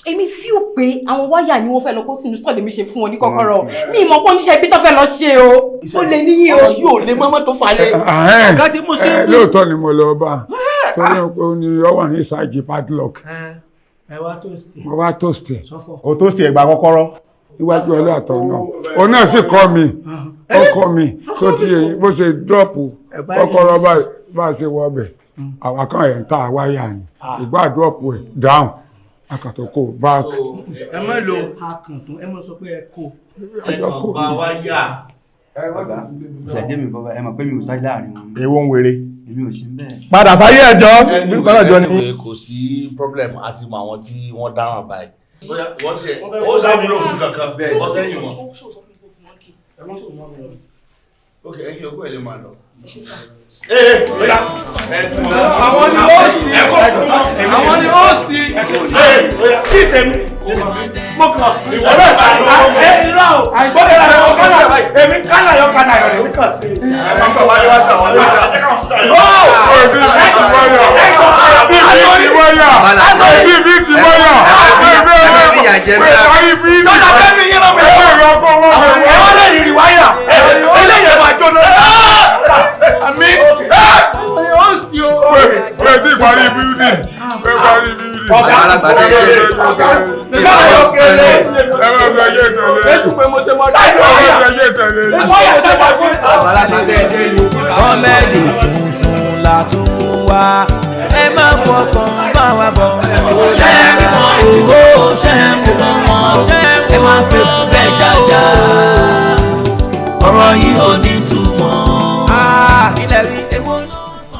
E: Èmi feel pé àwọn wáyà ni wọ́n fẹ́ lọ kó sínú store, lèmi ṣe fún wọn ní kọ́kọ́rọ́. Mi ìmọ̀ pé oníṣẹ́ ibi tó fẹ́ lọ ṣe o, ó lè níyì o.
I: Ọ̀rọ̀ yóò lè mọ́mọ́ tó falẹ̀. Ọ̀gá tí mo ṣe ń wí.
O: Lóòótọ́ ni mo lọ bá, torí pé ó ní ó wà ní ìsájì padlock.
P: Ẹ wá toast.
O: Mo wá toast ẹ̀.
C: O toast ẹ̀, gba kọ́kọ́rọ́.
O: Iwájú ọlọ́àtọ̀ náà, òun náà sì kọ́ mi, ó kọ́ mi tó ti yẹ bó ṣe drop kọ́kọ́rọ́ báyìí. Bá a ṣe wọ ọbẹ̀, àwa kan ẹ̀ ń ta wáyà ni, ìgbà drop ẹ̀ down, akàtọ̀ kò back.
P: Ẹ má lo akàntún, ẹ má sọ pé ẹ kó.
M: Ẹ kàn bá wáyà.
N: Ṣẹ̀dé mi bọ́bá, ẹ mọ̀ pé mi ò sáré láàrin wọn.
C: Èwo ń wèrè?
N: Èmi ò ṣe bẹ́ẹ̀.
C: Padà fáyé ẹjọ́ kọ́nà jọ ni.
M: Anyway, kò sí problem, àti mọ àwọn tí wọ́n dáràn báyìí. Bóyá wọ́n tiẹ̀ ó ṣàmúlò fún kankan bọ́ sẹ́yìn wọn. Ok, ẹ̀yin yòókù ẹ̀ lè máa lọ. Ee, bóyá
A: Àwọn ni ó sì, àwọn ni ó sì kí tèmi mo kàn
M: ìwọ náà bá yọ.
A: Ẹ irọ́ o, bóyá ẹ̀rọ kánà, èmi kánà yọ, kánà yọ lèmi kàn sí.
C: Ẹ máa ń bọ̀ wáyé wá tà wọ́n lọ́jà.
A: Sọ́jà kẹ́mi yín lọ́wọ́ ẹ wọ́n lè rí wáyà eléyìí ẹ̀ máa jóná. Àmì
P: ó sì o.
O: Wẹ́ẹ̀ tí ìparí bíúdì, wẹ́ẹ̀ parí bíúdì.
A: Ọ̀gá
O: ọ̀gá
A: káyọ̀ kele.
O: Ẹ máa fi ayé tẹ̀lé.
A: Èsù pé mo ṣe mọ
O: Ẹ máa fi ayé tẹ̀lé.
A: Wáyà ṣe fún. Comedy tuntun la tún mú wá, ẹ má fọkàn bá wa bọ̀.
R: Ṣé rí wọn o, ṣé ń wò wọn, ẹ má fẹ́ bẹ́ẹ̀ jájá, ọ̀rọ̀ yìí ò ní túmọ̀.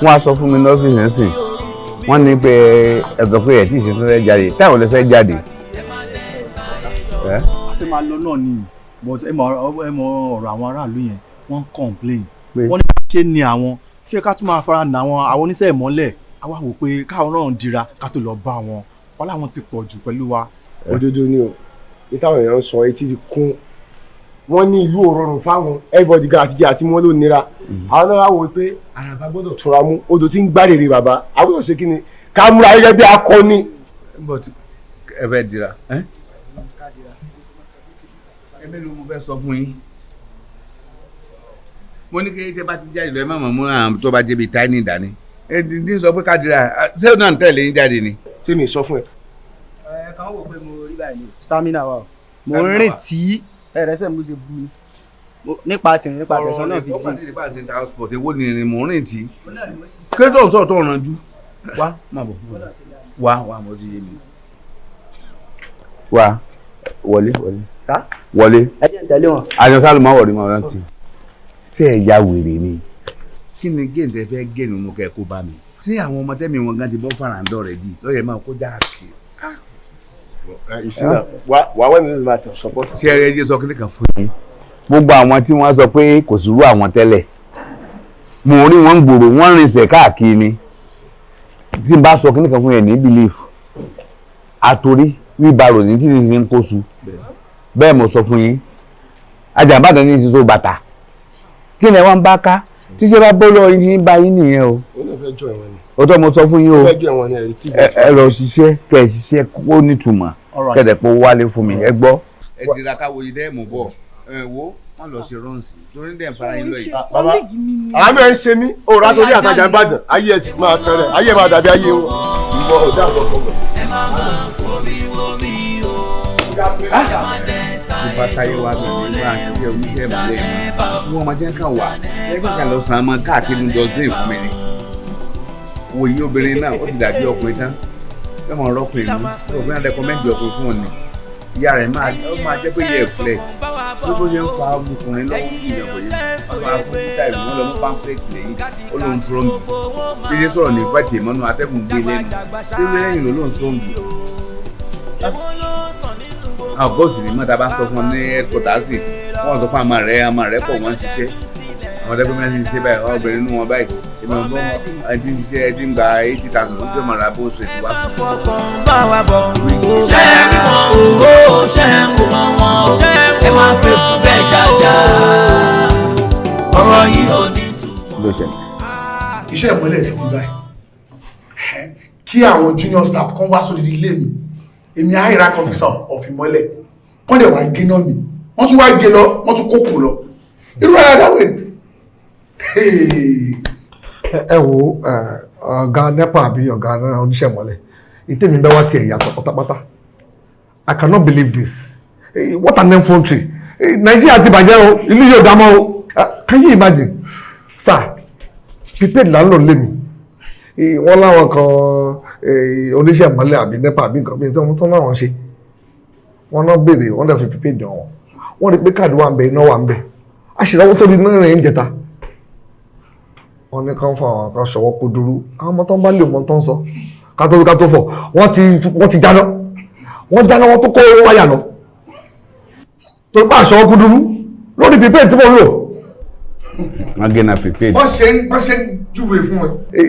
H: Wọ́n á sọ fún mi ní ọ́fíìsì nísìn, wọ́n ní pé ẹ̀sọ́ pé ẹ̀ tí ì ṣe tó fẹ́ jáde, táwọn lè fẹ́ jáde. Ẹ́?
G: A fẹ́ máa lọ náà ni, but ẹ mọ ọ̀rọ̀ àwọn aráàlú yẹn, wọ́n ń complain. Wọ́n ní ṣé ni àwọn ṣé ká tún máa fara nà àwọn àwọn oníṣẹ́ ìmọ́lẹ̀. Àwa wò pé káwọn náà dira ká tó lọ bá wọn, wọ́n láwọn ti pọ̀ jù pẹ̀lú wa.
C: Òdodo ni o, ní táwọn èèyàn ń sọ etí ti kún. Wọ́n ní ìlú ò rọrùn fáwọn, everybody gan àtijọ́ àti wọn ló nira. Àwọn náà wá wò pé àràbà gbọ́dọ̀ túnra mú, odò tí ń gbárèrè bàbá àgbọ́dọ̀ ṣe kí ni ká múra gẹ́gẹ́ bí akọni.
H: But ẹ fẹ́ dira. Ẹ mélòó mo fẹ́ sọ fún yín? Mo ní kí tẹ bá ti jáde lọ, ẹ má mọ̀ mú àwọn tó bá jẹ́bi táìní dání. Ẹ ní sọ pé ká dira, ṣé o náà ń tẹ̀lé yín jáde ni?
C: Ṣé mi sọ fún ẹ?
K: Ẹ kàn wò pé mo rí báyìí ni stamina wa o, mo ń rìn tí ẹrẹsẹ mo ṣe bu ni.
N: Nípa tìrìn nípa tẹ̀sán náà fi
H: ọ̀rọ̀
N: jí.
H: nípa àti transport èwo ni ìrìn mò ń rìn tí. Kí ló ń sọ̀rọ̀ tó rànjú? Wá má bọ̀ wá wá mo ti yé mi. Wá wọlé wọlé.
N: Sá.
H: Wọlé.
N: Ẹ jẹ́ n tẹ̀lé wọn.
H: Àjọ sálù máa wọ̀rí máa rántí. Tí ẹ ya wèrè ni. Kí ni géènì tẹ fẹ́ géènì mú kẹ́ kó bá mi? Tí àwọn ọmọ tẹ́mi wọn gan ti bọ́ fàràǹdọ̀ rẹ̀ di lọ́yẹ̀ máa kó jáàkì.
C: You see now, why when this matter support.
H: Ṣé ẹ jẹ́ sọ kíní kan fún yín? Gbogbo àwọn tí wọ́n sọ pé kò sí rú àwọn tẹ́lẹ̀. Mo rí wọn gbòòrò, wọ́n rinṣẹ̀ káàkiri ni. Tí n bá sọ kíní kan fún yẹn ní belief. Àtòrí wíbarò ní tí ní ń kó su. Bẹ́ẹ̀ mo sọ fún yín. Ajàmbádan ní sísọ bàtà. Kí ni ẹ wá ń bá ká? Tíṣe bá bọ́ lọ́wọ́ yín ti ń bá yín nìyẹn o.
C: Ó lè fẹ́ jọ ẹ̀wọ̀n ni.
H: Òótọ́ mo sọ fún yín o.
C: Ó fẹ́ jọ ẹ̀wọ̀n ni ẹ̀rí tí.
H: Ẹ lọ ṣiṣẹ́ kẹ́ ẹ ṣiṣẹ́ kó nítumọ̀ kẹ́dẹ̀ pé ó wálé fún mi ẹ gbọ́. Ẹ dira ká wo idẹ́ mú bọ̀ ẹ wo wọn lọ ṣe rọ́ǹsì torí dẹ̀ ń fara yín lọ yìí.
C: Bàbá àánú ẹ ń ṣe mí òòrùn àtòrí àtàjà ń bàdàn ayé ẹ ti máa tẹrẹ ayé ẹ máa dàbí ayé wọn. Ìwọ ọ̀dà àkọ́kọ́ mọ̀.
H: Tí bá táyé wá bẹ̀rẹ̀ ní máa ṣiṣẹ́ oníṣẹ́ ìmọ̀lẹ́ mi wọ́n máa jẹ́ kàn wá ẹgbẹ́ kan lọ sàn án mọ́ káàkiri ní dustbin fún mi ni. Wo yí obìnrin náà ó ti dàbí ọkùnrin tán yóò máa rọ́kùnrin mú obìnrin náà rẹ́kọ́mẹ́ndì ọkùnrin fún òní ìyá rẹ̀ máa jẹ́ pé yẹ flat bí bó ṣe ń fa ọmọkùnrin lọ́wọ́ ìyàwó yìí wọ́n máa fún títà ìlú wọn lọ mú pamphlet lẹ́yìn ó lóun strong bí ṣe sọ̀rọ̀ ní fẹ́tì mọ́nú atẹ́gùn gbé lẹ́nu ṣé lẹ́yìn ló lóun strong. Àwọn gọ́ọ̀sì ni mọ́ta bá sọ fún ọ ní headquarters wọ́n sọ fún àmọ́ rẹ̀ pọ̀ wọ́n ń ṣiṣẹ́ àwọn ọ̀dẹ́gbẹ́ mẹ́rin ti ṣiṣẹ́ báyìí obìnrin inú wọn báyìí ìmọ̀ fún ẹni tí ń ṣiṣẹ́ ẹni tí ń gba 80,000 tó mọ̀ ra bó ṣe ti wá.
R: Bá wa bọ̀ ṣé rí wọn o, ṣé ń kó mọ́ wọn o, ẹ máa fẹ́ kú bẹ́ẹ̀ jájá ọ̀rọ̀ yìí ò ní
H: túmọ̀.
S: Iṣẹ́ ìmọ́lẹ̀ ti di báyìí kí àwọn junior staff kan wá sódìdí ilé mi, èmi high rank officer of ìmọ́lẹ̀ kán dẹ̀ wá gé náà mi, wọ́n tún wá gé lọ, wọ́n tún kókùn lọ, irú ara dáwọ̀ ẹ̀.
T: Ẹ wo ọ̀gá NEPA àbí ọ̀gá oníṣẹ́ ìmọ́lẹ̀ ìtẹ̀mí bẹ́ẹ̀ wá tiẹ̀ yàtọ̀ pátápátá. I cannot believe this. What an infantry. Nàìjíríà ti bàjẹ́ o, ìlú yóò dámọ́ o. Can you imagine? Sir, prepaid là ń lò lé mi. Wọ́n láwọn kan oníṣẹ́ ìmọ́lẹ̀ àbí NEPA àbí nǹkan bíi tí wọ́n láwọn ṣe. Wọ́n náà béèrè, wọ́n dẹ̀ fi prepaid dàn wọ́n. Wọ́n rí pé káàdì wà ń bẹ, iná wà ń bẹ. A ṣì lọ́wọ́ tó di náírà ń jẹta. Wọ́n ní kán fún àwọn kan ṣọwọ́ kó dúró. Àwọn ọmọ tó ń bá lè mọ tó ń sọ. Kátó kátó fọ̀, wọ́n ti jáná. Wọ́n jáná wọ́n tó kó wáyà lọ. Torí pé àṣọwọ́ kó dúró lórí prepaid tí mo ń lò.
H: Wọ́n gé na prepaid.
T: Wọ́n ṣe ń júwe fún ẹ.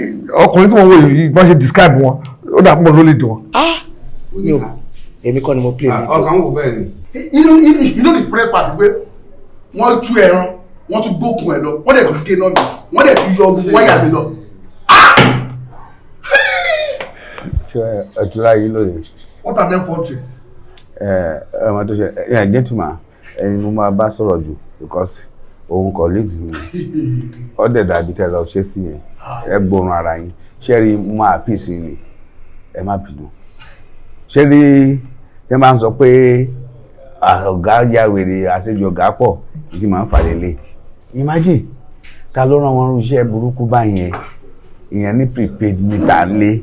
T: Ọkùnrin tí mo wò yìí wọ́n ṣe describe wọn, ó dà pọ̀ ló lè dùn wọn.
I: Èmi kọ́ ni mo play mi.
H: Ọkàn wò bẹ́ẹ̀ ni.
S: You know the first part pé wọ́n tú ẹran, wọ́n tún gbókun ẹ̀ lọ, wọ́n dẹ̀ tún gé náà mi, wọ́n dẹ̀ tún yọ wáyà mi lọ.
H: Ṣé ẹ̀tura yìí lóye?
T: What an infantry.
H: Ẹ ẹ máa tó ṣe ẹ gentleman ẹni mo máa bá sọ̀rọ̀ jù because òun colleagues mi ó dẹ̀ dàbí tẹ́ lọ ṣe sí yẹn ẹ gbóòórùn ara yín ṣé rí mo máa pèsè ni ẹ má bínú ṣé rí ẹ máa ń sọ pé ọ̀gá ya wèrè àṣejù ọ̀gá pọ̀ ìdí máa ń fà lélẹ̀ imagine ta ló rán wọn iṣẹ́ burúkú báyẹn ìyẹn ní prepaid meter lé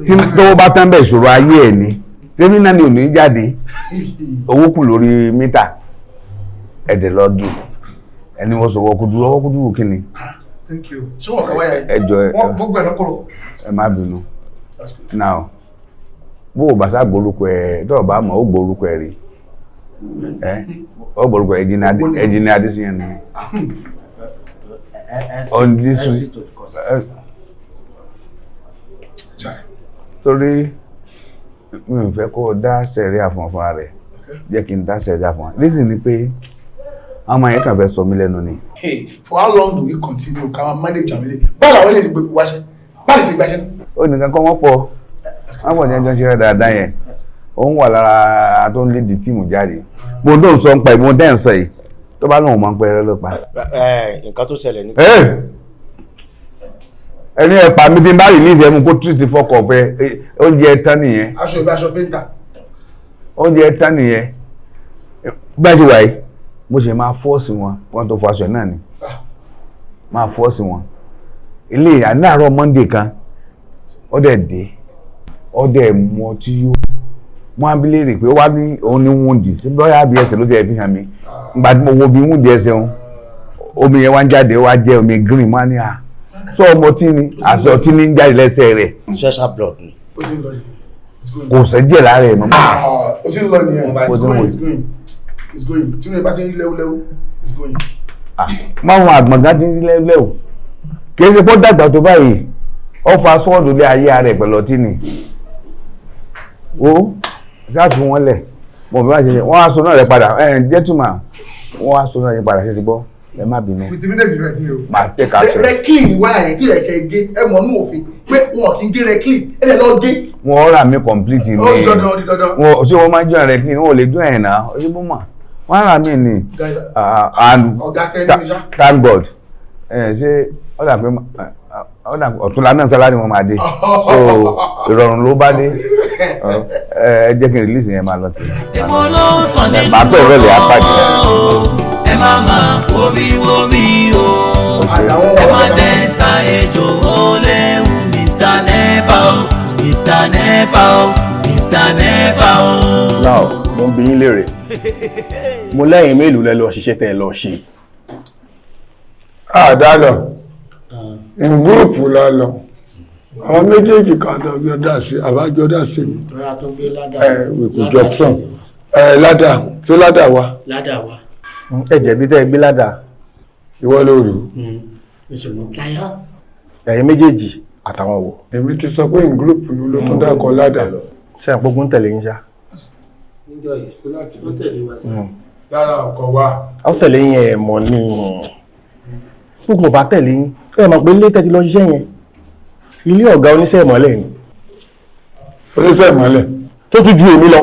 H: tí tó bá tán bẹ́ẹ̀ ìṣòro ayé ẹ̀ ni tèmi náà ni ò ní jáde owó kù lórí mítà ẹ̀dẹ̀ lọ́gì ẹni wọ́n sọ wọ́kúdú wọ́kúdú kí ni.
T: Thank you.
S: Ṣé wọ́n kà wáyà yìí?
H: Ẹ jọ̀ọ́
T: Wọ́n gbogbo ẹ̀ lọ́kọ̀ọ́.
H: ẹ má bínú now bó o bá sá gborúkọ ẹ tó o bá mọ̀ ó gborúkọ ẹ rí ẹ ó gborúkọ ẹjìnì Adésíyàn ni on this torí mi ò fẹ́ kó o dá sẹ̀ríà fún fúnra rẹ̀ jẹ́ kí n dá sẹ̀ríà fún wa reason ni pé àwọn ọmọ yẹn kàn fẹ́ sọ mí lẹ́nu ni.
S: Hey, for how long do we continue ká máa manage àwọn ilé báwo làwọn ilé ti gbé wáṣẹ báwo lè ṣe gbàṣẹ.
H: Ó nìkan kọ́ wọ́n pọ̀ ní ẹjọ́ ń ṣe dáadáa yẹn òun wà lára tó ń lédi tíìmù jáde mo tó ń sọ ń pa ìmọ̀ dẹ́ ń sọ yìí tó bá lóun máa ń pẹ́ ló pa.
I: Nǹkan tó ṣẹlẹ̀ ní.
H: Ẹni ẹ pa mi tí n bá release ẹ mú kó treat fọkọ̀ pé oúnjẹ tán nìyẹn.
S: Aṣọ ìbí aṣọ painter.
H: Oúnjẹ tán nìyẹn bẹ́ẹ̀ ti wà yìí Mo ṣe máa fọ́ọ̀sì wọn, wọ́n tó fọ aṣọ náà ni. Máa fọ́ọ̀sì wọn. Ilé àárọ̀ Monday kan, ó dẹ̀ dé, ó dẹ̀ mu ọtí yó. Wọ́n á bi léèrè pé ó wá ní òun ní wúndì, ṣé bóyá bí ẹsẹ̀ ló ti ẹ̀ fi hàn mí. Ìgbà tí mo wo bí wúndì ẹsẹ̀ òun, omi yẹn wá ń jáde, ó wá jẹ́ omi green, wọ́n á ní à. Sọ ọmọ tí ni, àṣọ ọtí ní ń jáde lẹ́sẹ̀ rẹ̀.
I: Special blood ni.
H: Kò sẹ́jẹ̀ lára ẹ̀ mọ́.
S: Ó ti ń lọ nìyẹn. It's going, it's going, it's going. Tí wọ́n bá ti ń rí lẹ́wúlẹ́wú, it's going.
H: Máwọn àgbọ̀ngàn ti ń rí lẹ́wúlẹ́wú. Kì í ṣe pọ́ dàgbà tó báyìí, ó fa sọ́ọ̀dù lé ayé ara ẹ̀ pẹ̀lú ọtí ni. Wo ṣáàtú wọn lẹ̀, mo bí wọ́n ṣe wọ́n á sọ náà rẹ̀ padà, gentleman, wọ́n á sọ náà rẹ̀ padà ṣe ti gbọ́, ẹ má bínú.
S: With immediate effect ni o.
H: Màá tẹ̀ ká sọ.
S: Rẹ́kìn wáyà yẹn tó yẹ kẹ́ gé, ẹ mọ̀ nú òfin pé wọn kì í gé rẹ́kìn, ẹ lè lọ gé.
H: Wọ́n rà mí complete ni.
S: Ó di dandan, ó di dandan.
H: Wọ́n ṣé wọ́n máa ń jọ rẹ́kìn, wọ́n ò lè dún ẹ̀ náà, ó ṣe bó mà. Wọ́n rà mí ni.
S: Ọ̀gá tẹ́ ní iṣá.
H: Thank God. Ṣé ọ̀dà pé ọ̀túnla náà sálárì wọn máa dé. So ìrọ̀rùn ló bá dé. Ẹ jẹ́ kí n release yẹn máa lọ sí.
R: Èwo ló ń sàn nínú
H: Màá pẹ̀ ìrọ̀lẹ́ apájẹ.
R: Ẹ má máa forí wórí o. Ẹ má dẹ́sà ejò ó léwu. Mr. Nepa o, Mr. Nepa o, Mr. Nepa o.
U: Now, mo ń bi yín léèrè. Mo lẹ́yìn mélòó lẹ lọ ṣiṣẹ́ tẹ́ ẹ lọ ṣe.
O: Àdálọ̀, in gúrùpù la lọ. Àwọn méjèèjì kan lọ dá sí, àbájọ dá sí mi. Wìkú Jackson. Ládà, ṣé ládà wa?
P: Ládà wa.
U: Ẹ jẹ̀bi tẹ́ ẹ gbé ládà.
O: Ìwọ ló rù.
U: Ẹ̀yin méjèèjì àtàwọn wo.
O: Èmi ti sọ pé in gúrùpù ló tún dákọ̀ ládà.
U: Ṣé àpógún tẹ̀lé yín ṣá?
P: Níjọ́ yìí, ó tẹ̀lé wa sí.
O: Lára ọkọ̀ wa.
U: Ó tẹ̀lé yín ẹ̀ mọ̀ ni. Gbogbo bá tẹ̀lé yín. Ẹ mọ̀ pé ilé tẹ́tí lọ ṣiṣẹ́ yẹn. Ilé ọ̀gá oníṣẹ́ ìmọ̀lẹ̀ ni.
O: Oníṣẹ́ ìmọ̀lẹ̀.
U: Tó tún ju èmi lọ.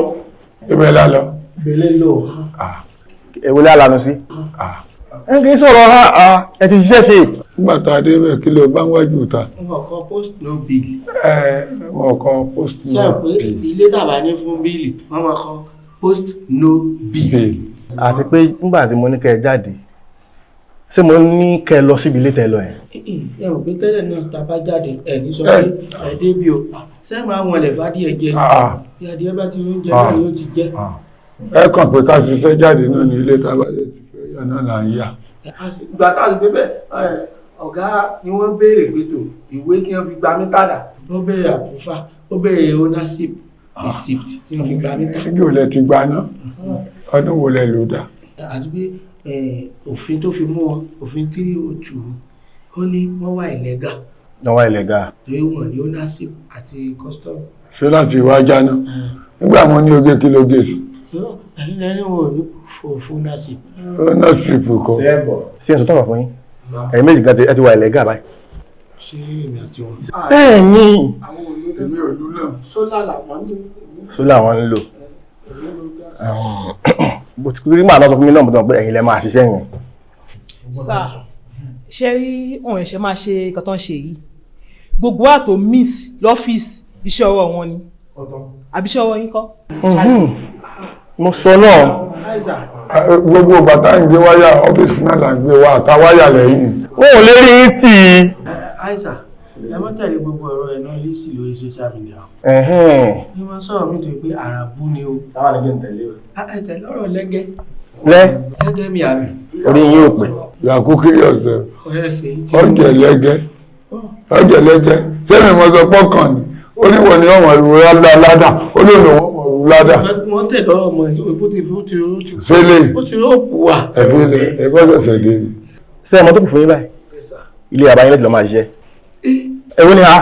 O: Ibẹ̀ la lọ.
P: Bẹ̀lẹ̀ lọ ha.
U: Èwo lé alanu sí. Ẹ kì í sọ̀rọ̀ ha ẹ ti ṣiṣẹ́ ṣe.
O: Nígbà tá a dé bẹ̀ kí ló bá ń wájú ta.
P: Wọ́n kọ post no bill.
O: Wọ́n kọ post no bill.
P: Ṣé pé ilé tàbá ní fún bíìlì wọ́n máa kọ post no bill.
U: Àti pé nígbà tí mo ní kẹ́ ẹ jáde, ṣé mo ní kẹ́ ẹ lọ síbi ilé tẹ́ lọ yẹn?
P: Ẹ rò pé tẹ́lẹ̀ náà tá a bá jáde ẹ̀ ní sọ pé ẹ débi o. Ṣé máa wọn lẹ̀ fàdíẹ̀ jẹ ni? Bí adìẹ bá ti ń jẹ náà yóò ti jẹ.
O: Ẹ kàn pé ká ṣiṣẹ́ jáde náà ní ilé tá a bá lè ti fẹ́ yà náà là ń yà.
P: Ìgbà tá a sì débẹ̀ ọ̀gá ni wọ́n béèrè pé tó ìwé kí wọ́n fi gba mítà dà. Ó béèrè àbúfá, ó béèrè ownership receipt tí wọ́n fi gba mítà.
O: Ṣé yóò lẹ ti gba ná? Ọdún wo lẹ lò dá?
P: Àti pé òfin tó fi mú wọn, òfin 302, ó ní wọ́n wà illegal.
U: Wọ́n wà illegal.
P: Torí wọn ní ownership àti custom.
O: Ṣé láti wá jáná? Nígbà wọn ní oge kí ló gé sí?
P: Ẹ̀yin lẹ́ni wọn ò ní proof of ownership.
O: Ownership kọ́.
U: Ṣé ẹ sọ tọrọ fún yín? Ẹ̀yin méjì gan ẹ ti wà illegal báyìí.
P: Ṣé èmi àti wọn?
U: Bẹ́ẹ̀ ni.
O: Èmi ò lú náà.
P: Sólà làwọn ń lò.
U: Sólà wọn ń lò. Bó ti rí màá lọ sọ fún mi náà mo tọ́ pé ẹ̀yin lẹ máa ṣiṣẹ́ yẹn.
Q: Sà, ṣé rí òun ẹ̀ṣẹ̀ máa ṣe nǹkan tó ń ṣe yìí? Gbogbo wa tó miss lọ́fíìsì iṣẹ́ ọwọ́ wọn ni. Àbí iṣẹ́ ọwọ́ yín kọ́?
U: Mo sọ náà.
O: Gbogbo bàtà ń gbé wáyà ọ́fíìsì náà là ń gbé wá àtà wáyà lẹ́yìn.
U: Wọn ò lè rí yín tì í.
P: Àìsà, ẹ má tẹ̀lé gbogbo ọ̀rọ̀ ẹ̀ náà lé sí lórí social media. Ní wọ́n sọ̀rọ̀ mi tó pé àràbù ni o.
U: Táwa ni kí n tẹ̀lé o.
P: Ẹ tẹ̀lé ọ̀rọ̀ lẹ́gẹ́.
U: Lẹ́.
P: Lẹ́gẹ́ mi àbí.
U: Orí yín ò pè.
O: Yàkú kí ọ̀sẹ̀ ọ̀jẹ̀ lẹ́gẹ́ ọ̀jẹ̀ lẹ́gẹ́ sẹ́mi mo sọ pọ́kàn ni ó ní wọ́n ní ọmọ ìlú ládà ó lè lò wọ́n mọ̀ ìlú ládà.
P: Wọ́n tẹ̀lé ọ̀rọ̀ ọmọ yìí ó ti fún ti
O: Ṣẹlẹ̀
P: ó ti rọ́ọ̀pù wa.
O: Ẹ̀fí ilẹ̀ ẹ̀fọ́ ṣẹ̀ṣẹ̀ dé ni.
U: Ṣé ẹ mọ tó kù fún yín báyìí? Ilé àbáyé lẹ́tì lọ máa ṣiṣẹ́. Èwo ni a?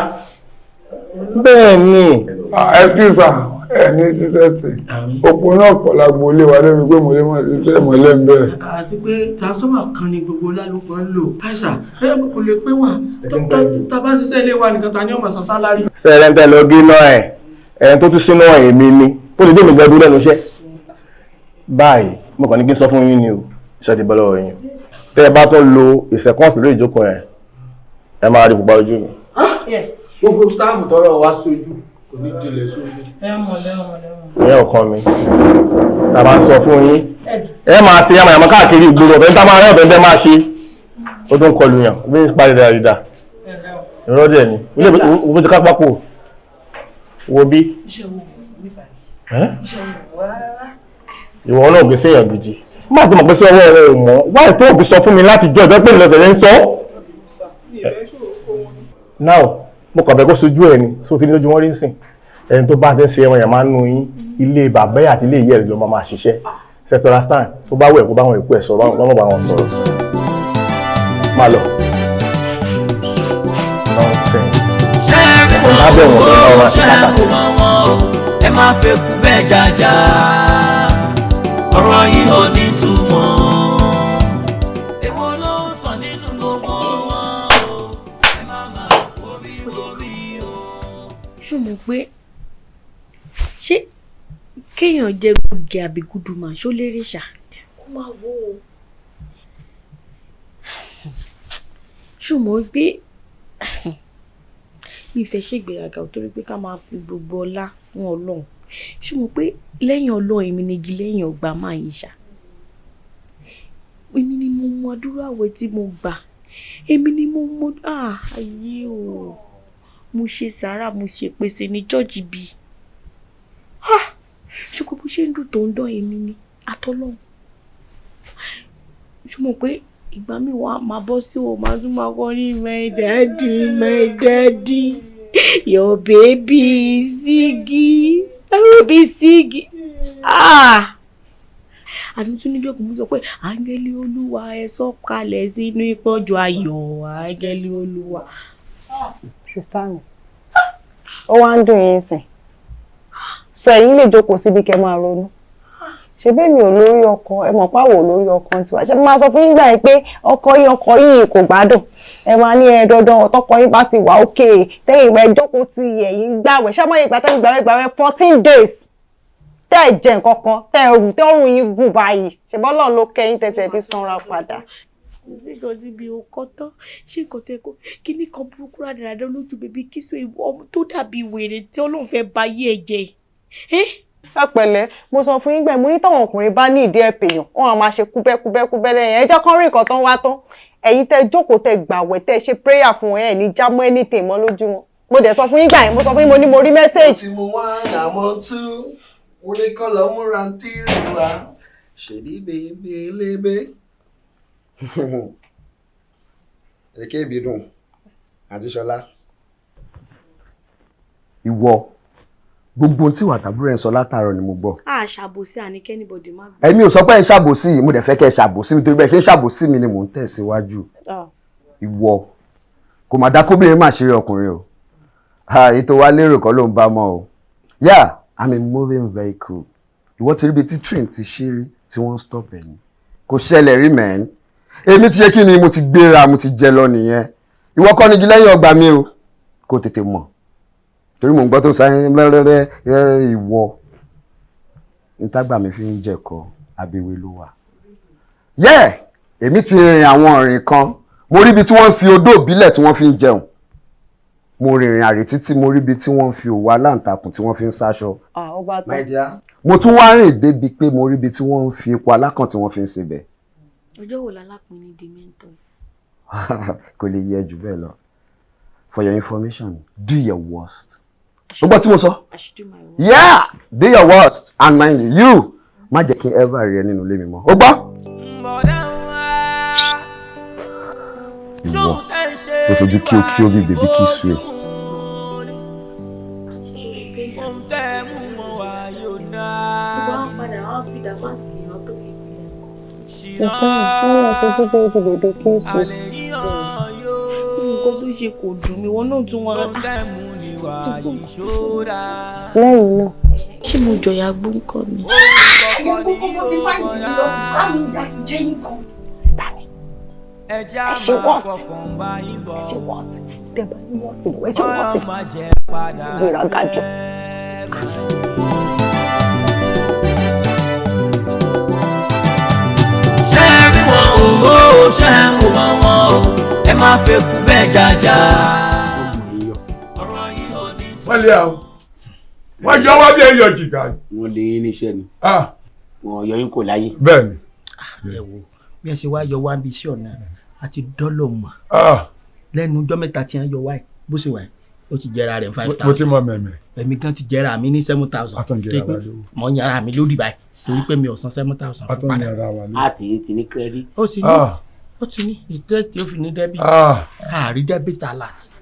U: Bẹ́ẹ̀ ni.
O: Excuse sir, ẹ ní ṣiṣẹ́ sí. Òpó náà pọ̀ lágbo ilé wa lórí pé mo lè mọ̀ ṣiṣẹ́ ìmọ̀lẹ́ ń bẹ̀rẹ̀.
P: Àti pé transformer kan ni gbogbo lálùkọ́ ń lò. Àìsà ẹ kò lè pé wà tá a bá ṣiṣẹ́ ilé wa nìkan ta ni ó máa san sálárì.
U: Ṣé ẹ ń tẹ́ lọ gé náà ẹ̀ ẹ̀ tó tún sínú èmi ni tó lè dé mi gbẹdú lẹ́nu iṣẹ́. Báyìí mo kàn ní kí n sọ fún yín ni o, iṣẹ́ ti bọ́ lọ́wọ́ yín. Tẹ́ ẹ bá tún lo ìṣẹ̀kọ́ǹsì lórí ìjókòó yẹn, ẹ máa rí pupa ojú mi.
Q: Yes.
P: Gbogbo sáàfù tọrọ wa sójú kò ní dilẹ̀ sójú.
Q: Ẹ mọ̀ lẹ́wọ̀n lẹ́wọ̀n.
U: Ìyẹn ọ̀kan mi. Tá a bá ń sọ fún yín, Ẹ máa ṣe yamayama káàkiri ìgboro, ọ̀bẹ ń tá máa rẹ́ ọ̀bẹ ń tẹ́ máa ṣe. Ó tó ń kọlu yàn, bí ń parí rẹ̀ àrídà. Ìrọ́ díẹ̀ ni, ilé ti ká pápó. Wo bí? Ìwọ náà gbèsè èèyàn gidi. Má ti mọ̀ pé sí ọwọ́ rẹ ò mọ́. Wáyé tó òbí sọ fún mi láti jọ ìjọ pé ìlọsẹ̀ ń sọ. Now, mo kàn fẹ́ kó sojú ẹ̀ ni, so ti ní lójú wọn rí ń sìn. Ẹni tó bá ti ń ṣe ẹran yẹn máa ń nu yín, ilé bàbá àti ilé ìyá rẹ̀ ló máa ṣiṣẹ́. Sẹ́tọ́lá stan tó bá wẹ̀ kó bá wọn ìkú ẹ̀ sọ̀rọ̀, wọ́n bá wọn sọ̀rọ̀. Má lọ.
R: Ẹ má fẹ́ kú bẹ́ẹ̀ jàjà, ọ̀rọ̀ yìí ò ní túmọ̀. Èwo ló ń sàn nínú gbogbo wọn o? Ẹ má má forí forí o.
L: Ṣó mọ̀ pé ṣé kéèyàn jẹ́ gògì àbí gúdùmá ṣó lérè ṣá? Kó má wò ó. Ṣó mọ̀ pé mi fẹ́ ṣègbéraga torí pé ká máa fi gbogbo ọlá fún Ọlọ́run. Ṣé mo pé lẹ́yìn Ọlọ́run èmi ni igi lẹ́yìn ọgbà máa yìí ṣá? Èmi ni mo mọ àdúrà àwẹ̀ tí mo gbà. Èmi ni mo mọ ayé o. Mo ṣe sàárà, mo ṣe pèsè ní chọ́ọ̀chì bí. Ṣùgbọ́n bó ṣe ń dùn tó ń dán èmi ni àtọ́lọ́run. Ṣé mo pé ìgbà mi wà máa bọ́ sí o, máa tún máa kọ́ ní my daddy, your baby Ziggy, baby Ziggy. Àní tún níjọ́ kò mú sọ pé áńgẹ́lì Olúwa ẹ sọ̀kalẹ̀ sínú ìpọ́njú ayọ̀, áńgẹ́lì Olúwa.
F: Sista mi, ó wá ń dùn yín sìn. Sọ ẹ̀yin lè jókòó síbi kẹ́ máa ronú. Ṣe bẹ́ẹ̀ mi ò lórí ọkọ, ẹ mọ̀ páwọ̀ ò lórí ọkọ tiwa. Ṣé máa sọ fún yín gbà yín pé ọkọ yín kò gbádùn. Ẹ máa ní ẹ dandan ọtọkọ yín bá ti wà ókè tẹ́yìn ìgbà ìjókòó ti ẹ̀yìn gbàwẹ̀. Ṣé máa yẹ ìgbà tẹ́yìn gbàwẹ̀ 14 days tẹ́ ẹ̀ jẹ nǹkan kan tẹ́ ẹ rù tẹ́ ọrùn yín gùn báyìí. Ṣé bọ́lọ̀ ló kẹ́yìn tẹ́tẹ́ fi sanra padà.
L: Kò sí nǹkan tí mi ò kọ́ tán. Ṣé nǹkan tó yẹ kó kíní kan burúkú rádaràdà lójú bèbí kíso ọmọ tó dàbí wèrè tí Ọlọ́run fẹ́ ba ayé ẹ jẹ́.
F: Ẹ pẹ̀lẹ́, mo sọ fún yín gbẹ mo ní táwọn ọkùnrin bá ní ìdí ẹpèyàn wọn á máa ṣe kúbẹ́kúbẹ́kúbẹ́ lẹ́yìn ẹ jẹ́ kán rí nǹkan tán wá tán. Ẹ̀yin tẹ́ jókòó tẹ́ gbàwẹ̀ tẹ́ ṣe prayer fún ẹ ní já mọ́ anything mọ́ lójú wọn. Mo dẹ̀ sọ fún yín gbà yẹn, mo sọ fún yín mo ní mo rí message.
V: Mo ti mú wá àmọ́ tú mo ní kọ́ lọ múra ń tírì wá ṣèlú bèbè lébè. Èké ìbídùn àti Ṣọlá.
I: Ìwọ gbogbo tí wà tàbúrò ẹ̀ ń sọ látàárọ̀ ni mo gbọ́.
L: A ṣàbòsí àní kẹ́nìbọ̀dì má gbọ́.
I: Èmi ò sọ pé ẹ̀ ń ṣàbòsí, mo dẹ̀ fẹ́ kẹ́ ẹ ṣàbòsí mi torí bẹ́ẹ̀ ṣe ń ṣàbòsí mi ni mò ń tẹ̀síwájú. Ìwọ kò má dá kóbìnrin má ṣeré ọkùnrin o. Ètò wa lérò kọ́ ló ń bá mọ́ o. Yeah, I'm a moving vehicle. Ìwọ ti rí ibi tí train ti ṣe rí tí wọ́n stop ẹ̀ ni. Kò ṣẹlẹ̀ rí mẹ́rin. Èmi ti ṣe kí ni mo ti gbéra mo ti jẹ lọ nìyẹn. Ìwọ kọ́ ni igi lẹ́yìn ọgbà mi o. Kò tètè mọ̀. Torí mò ń gbọ́ tó sáré lẹ́rẹ́rẹ́ ìwọ ntágbà mi fi ń jẹ̀kọ abẹ́wé ló wà. Yẹ́ èmi ti rìn àwọn ìrìn kan, mo rí ibi tí wọ́n fi odó ìbílẹ̀ tí wọ́n fi ń jẹun. Mo rìnrìn àrè títí mo rí ibi tí wọ́n fi òwú aláǹtakùn tí wọ́n fi ń sáṣọ.
F: My
I: dear. Mo tún wá rìn débi pé mo rí ibi tí wọ́n fi epo alákàn tí wọ́n fi ń sebẹ̀.
L: Ọjọ́ wo lalápin ní di mẹ́ńtọ̀?
I: Kò lè yẹ jù bẹ́ẹ̀ lọ. For your information, do your worst. Gbogbo tí mo sọ. Yeah, do your worst and mind you. Má jẹ́ kí n ever rí ẹ nínú ilé mi mọ́. O gbọ́? Ìwọ ló ṣojú kí o kí o bí bèbí kí sú ẹ.
L: Nǹkan tó ṣe kò dùn mí, wọn náà tún wọn.
F: Lẹ́yìn náà.
L: Ṣé mo jọ̀yà gbóǹkọ́ ni?
E: Ẹ̀yà gbóǹkọ́ mo ti fáìlì mi lọ sí sísá mi ìyá ti jẹ́ yín kan.
F: Sísá mi, ẹ ṣe worst, ẹ ṣe worst, dẹ̀bà ní worst, ẹ ṣe worst, gbéraga jù.
R: Ṣé rí wọn o, ṣé ń wò wọ́n o, ẹ má fẹ́ kú bẹ́ẹ̀ jàjà.
O: Wọ́n lé àwọn wọ́n yọ wá bí ẹyọ jìgá.
W: Wọ́n lé yín níṣẹ́ ni. Wọ́n yọ yín kò láyé.
O: Bẹ́ẹ̀ni.
P: Ẹ wo bí ẹ ṣe wá yọ wá níbi iṣẹ́ ọ̀nà àti dọ́lọ̀ mọ̀ lẹ́nu ọjọ́ mẹ́ta tí wọ́n yọ wáyé bó ṣe wáyé ó ti jẹra rẹ̀ 5,000.
O: Mo ti mọ mẹ̀mẹ̀.
P: Èmi gan ti jẹra mi ní 7,000. Mo ń yàrá mi lórí báyìí torí pé mi ò san 7,000 fún padà.
B: A ti ní credit.
P: Ó ti ní ó ti ní ìtẹ́ tí ó fi ní debit. Káàrí debit alert.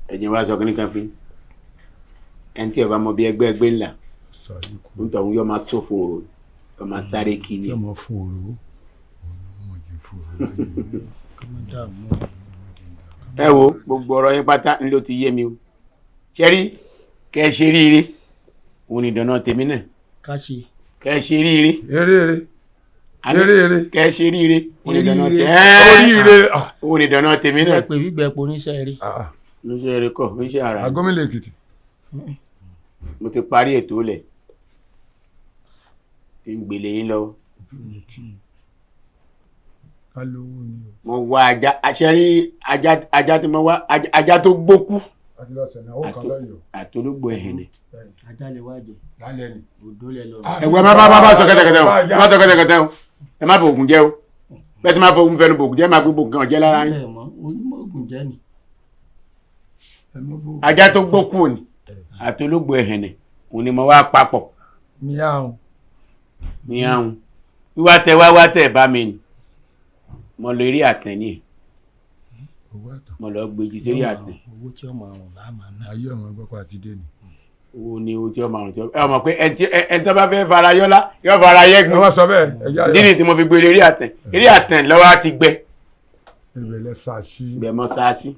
B: Ẹ jẹ́ wá sọ kí ní kan fi ẹni tí ọba mọ bí ẹgbẹ́ ẹgbẹ́ ńlá nítorí yóò máa tó fòrò yóò máa sáré kiri.
O: Yóò máa fòrò.
B: Ẹ wo gbogbo ọ̀rọ̀ yín pátá ń ló ti yé mi o ṣẹ́rí kẹ́ ẹ ṣe ríire òun ni ìdáná tèmi náà
P: ká ṣe
B: kẹ́ ẹ ṣe ríire
O: eré eré eré eré
B: kẹ́ ẹ ṣe ríire òun ni ìdáná
O: tèmi
B: òun ni ìdáná tèmi náà.
P: Ẹ pè wígbẹ́ epo oníṣẹ́ eré.
B: Oníṣẹ́ eré kọ́ oníṣẹ́ ara.
O: Agómìnà Èkìtì.
B: Mo ti parí ètò lẹ̀ tí ń gbélé yín lọ́wọ́. Mo wá ajá aṣẹ́rí ajá tí mo wá ajá tó gbókú àtológbò ẹ̀hìn ni.
P: Ajá lè wá jẹ. Odó lẹ lọ.
B: Ẹ̀wọ̀n má bá sọ kẹ́tẹ́kẹ́tẹ́ o má sọ kẹ́tẹ́kẹ́tẹ́ o ẹ má bò ògùn jẹ́ o bẹ́ẹ̀ tí má fọ ògùn fẹnu bò ògùn jẹ́ má gbé bò ògùn jẹ́ lára yín. Ajá tó gbókú ni àtológbò ẹ̀hìn ni òun ni mo wá papọ̀.
O: Miau.
B: Miau. Wíwá tẹ wá wá tẹ bá mi ni mo lọ eré àtẹ ní mo lọ gbèjì sórí àtẹ.
P: Owó tí ọmọ àrùn láàmà náà.
O: Ayé ọmọ gbọ́kọ̀ àti dé ni.
B: Owó ni owó tí ọmọ àrùn tí ọmọ ẹ mọ̀ pé ẹni tó bá fẹ́ fara yọ́lá yọ́ fara yẹ́gun.
O: Ẹ wá sọ bẹ́ẹ̀ ẹ jáde.
B: Dínì tí mo fi gbé eré àtẹ eré àtẹ lọ́wọ́ á ti gbẹ.
O: Ìbẹ̀lẹ̀ sàásì.
B: Ìbẹ̀ mọ́ sàásì.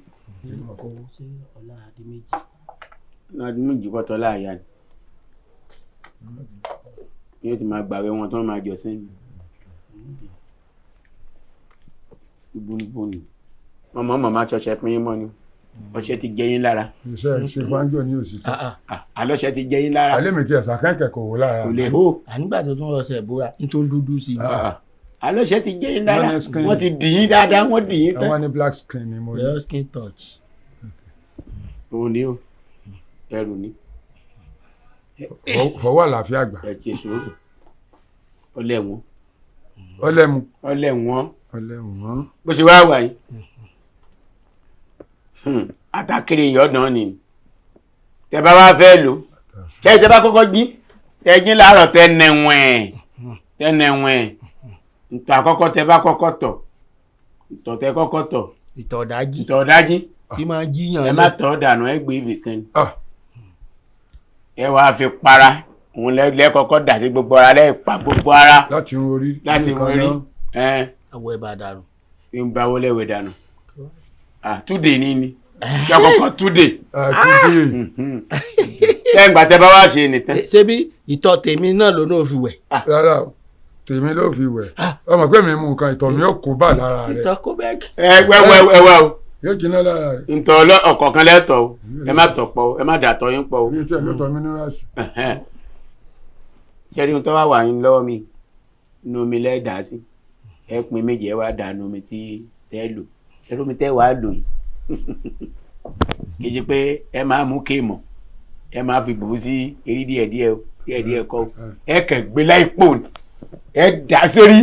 P: Ṣé ọlá Adéméjì.
B: Adéméjì kọ́tọ́ láàyà ni. Yóò ti máa gbàwé wọn tó máa jọ sẹ́yìn. Gbóngbóni mọ̀mọ́ mọ̀mọ́ aṣọṣẹ fún yín mọ́ ni ọṣẹ ti jẹ yín lára.
O: Iṣẹ́ ṣe fáńjọ ní òṣìṣẹ́.
B: Àlọ́ṣẹ ti jẹ yín lára.
O: Alẹ́ mi ti ẹ̀sà kẹ́kẹ́ kò wò lára.
B: Kò lè hó.
P: Ànígbà tó tún ọṣẹ ìbora nítorí dúdú sí i.
B: Àlọ́ṣẹ ti jẹ yín lára wọ́n ti dì yín dáadáa wọ́n dì yín tán.
O: Àwọn ní black screen ni mo rí.
P: Your skin touch.
B: Òun ni o ẹrù ni.
O: Fọwọ́ àlàáfíà gbà.
B: Ẹ ṣe sùúrù ọlẹ́wọ̀n.
O: Ọlẹ́mu.
B: Ọlẹ́wọ̀n.
O: Ọlẹ́wọ̀n.
B: Bó ṣe wá wà yìí atakiri ìyọ̀dán ni tẹ bá wá fẹ́ lò ṣé tẹ bá kọ́kọ́ jí tẹ jí láàárọ̀ tẹ nẹ̀wẹ̀n tẹ nẹ̀wẹ̀n ntọ̀ àkọ́kọ́ tẹ bá kọ́kọ́ tọ̀ ntọ̀ tẹ kọ́kọ́ tọ̀
P: ìtọ̀ ọ̀dájí
B: ìtọ̀ ọ̀dájí
P: kí máa jíyàn
B: ẹ má tọ̀ dànù ẹ gbé ibì kan ẹ wàá fi para òun lẹ́kọ̀ọ́kọ́ dà sí gbogbo ara lẹ́ẹ̀ pa gbogbo ara
O: láti run orí
B: láti run orí
P: àwọ̀ ẹ̀bà dànù.
B: Ń bá wọlé ìwé dànù. Túdè ní ni. Yọkọ̀kọ̀ túdè.
O: Túdè.
B: Lẹ́yìn ìgbà tẹ́ bá wá ṣe nìtàn.
P: Ṣé bí ìtọ̀ tèmi náà ló náà fi wẹ̀?
O: Rárá o, tèmi ló fi wẹ̀. Ọmọ pé mi mú nǹkan ìtọ̀ mi ó kó bà lára rẹ̀.
P: Ìtọ̀ kó bẹ́ẹ̀.
B: Ẹ wẹ́ wẹ́ o.
O: Yóò jiná lára rẹ̀.
B: Ntọ̀ ọ̀kọ̀ọ̀kan lẹ́tọ̀ o, ẹ má tọ̀ pọ̀ o, ẹ má dàtọ̀ yín pọ̀ o.
O: Mi ò tiẹ̀ lọ́tọ̀ mínírààsì.
B: Ṣé rí ohun tó wà wà yín lọ́wọ́ mi? Inú omi lẹ́ẹ̀dá sí. Ẹ pin méjì ẹ wá dànù omi tí tẹ lò ẹrú mi tẹ wàá lò yìí kì í ṣe pé ẹ máa mú kéèmọ ẹ máa fi bù ú sí eré díẹ̀ díẹ̀ o díẹ̀ díẹ̀ kọ́ ẹ kàn gbé láìpò ẹ dà sórí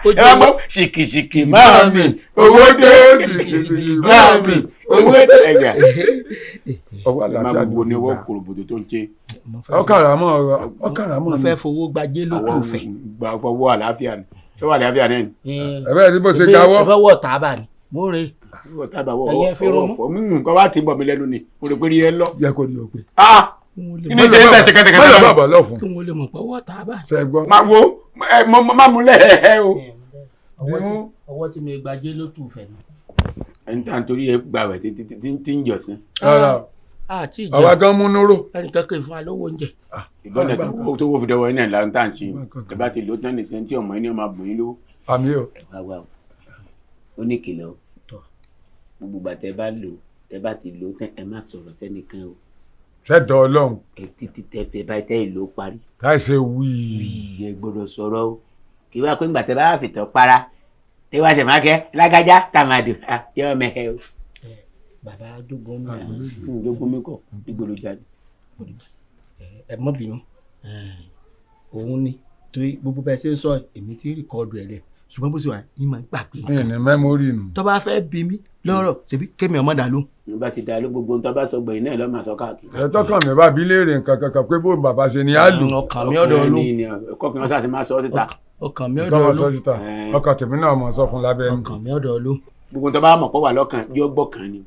B: ẹ wá gbọ́ ṣìkìṣìkì máa mi owó dé ṣìkìṣìkì máa mi owó dé ẹgbà
O: ọwọ́ àlàáfíà
B: ni o ní ọwọ́ kòròbòdò tó ń ṣe.
O: Ọkàràmọ́ ọkàràmọ́
P: mo fẹ́ fowó gbajé lókù fẹ́.
B: Gba fọwọ́ àlàáfíà ni ṣọwọ́ àlàáfíà náà ni.
O: Ẹ bẹ́ẹ̀ ni bó ṣe gawọ́.
P: Ẹ bẹ́ wọ̀ tábà ni mo rè.
B: Wọ̀ tábà wọ̀ ọ̀fọ̀ nǹkan wá ti bọ̀ mí lẹ́nu ni mo rò pé rí ẹ lọ.
O: Yẹ kó di o pé.
B: Kí ni ṣe ń tẹ̀ tẹ̀kẹ́tẹ̀kẹ́
O: náà. Bọ́lá bàbá lọ fún.
P: Kí wọ́n lè mọ̀ pé wọ̀ tábà.
O: Ṣẹ́gbọ́n.
B: Máa wo má múlẹ̀ ẹ o.
P: Ọwọ́ tí mi gbajé lókù fẹ́ mi.
B: Ẹni tá à ń torí ẹ gbàwẹ̀ tí ń jọ̀sìn.
O: Rárá o àwa gan múnú rò.
P: Ẹnìkan kì í fún wa lówó oúnjẹ.
B: Ìbọn tó wó fi dọwọ́ iná ìlànà tá à ń ṣe ẹ bá ti lò tán ní sẹ́ńtì ọmọ ẹni ọmọ àbòyín lówó.
O: Àmì o.
B: Ẹ wá wá o ó ní kìlọ̀ gbogbo ìgbà tẹ bá lò tẹ bá ti lò tán ẹ má sọ̀rọ̀ sẹ́nìkan o.
O: Sẹ́dọ̀ Ọlọ́run.
B: Ẹ títí tẹ fẹ́ báyìí tẹ́ ìlò parí.
O: Láì ṣe wíì.
B: Ẹ gbọ́dọ̀ sọ̀rọ̀ o kí wá pé ńgbà tẹ bá fìtọ̀ para tẹ wá ṣe máa kẹ́ lágájá tàmádù yọ mẹ́hẹ́ o.
P: Bàbá jogun mi.
B: Jogun mi kọ ìgbòho jáde.
P: Ẹ mọ bínú Òun ni torí gbogbo bẹ́ẹ̀ ṣe ń sọ èmi ti ń rìkọ́ọ̀dù ẹ̀ lẹ̀ ṣùgbọ́n bó ṣe wà ní mà gbàgbé
O: nǹkan. Ní mẹ́mórì nù.
P: Tó bá fẹ́ bí mi lọ́rọ̀ ṣebí kémi ọmọ dà lóhùn.
B: Ní bá ti dà ló gbogbo ohun tó bá sọ gbẹ̀yìn náà ló máa sọ káàkiri.
O: Ẹ tọ́kàn mi bá bí léèrè nǹkan kankan pé bó bàbá ṣe ni á lò.
P: Ọkàn mi ọ̀dọ̀ ló.
B: Ọkàn mi ọ̀sà máa sọ síta.
P: Ọkàn mi ọ̀dọ̀ ló.
O: Ọkàn tèmi náà mọ̀ sọ fún lábẹ́ ẹnu.
P: Ọkàn mi ọ̀dọ̀ ló.
B: Gbogbo tó bá mọ̀ pọ̀ wà lọ́kàn yóò gbọ́kàn ni.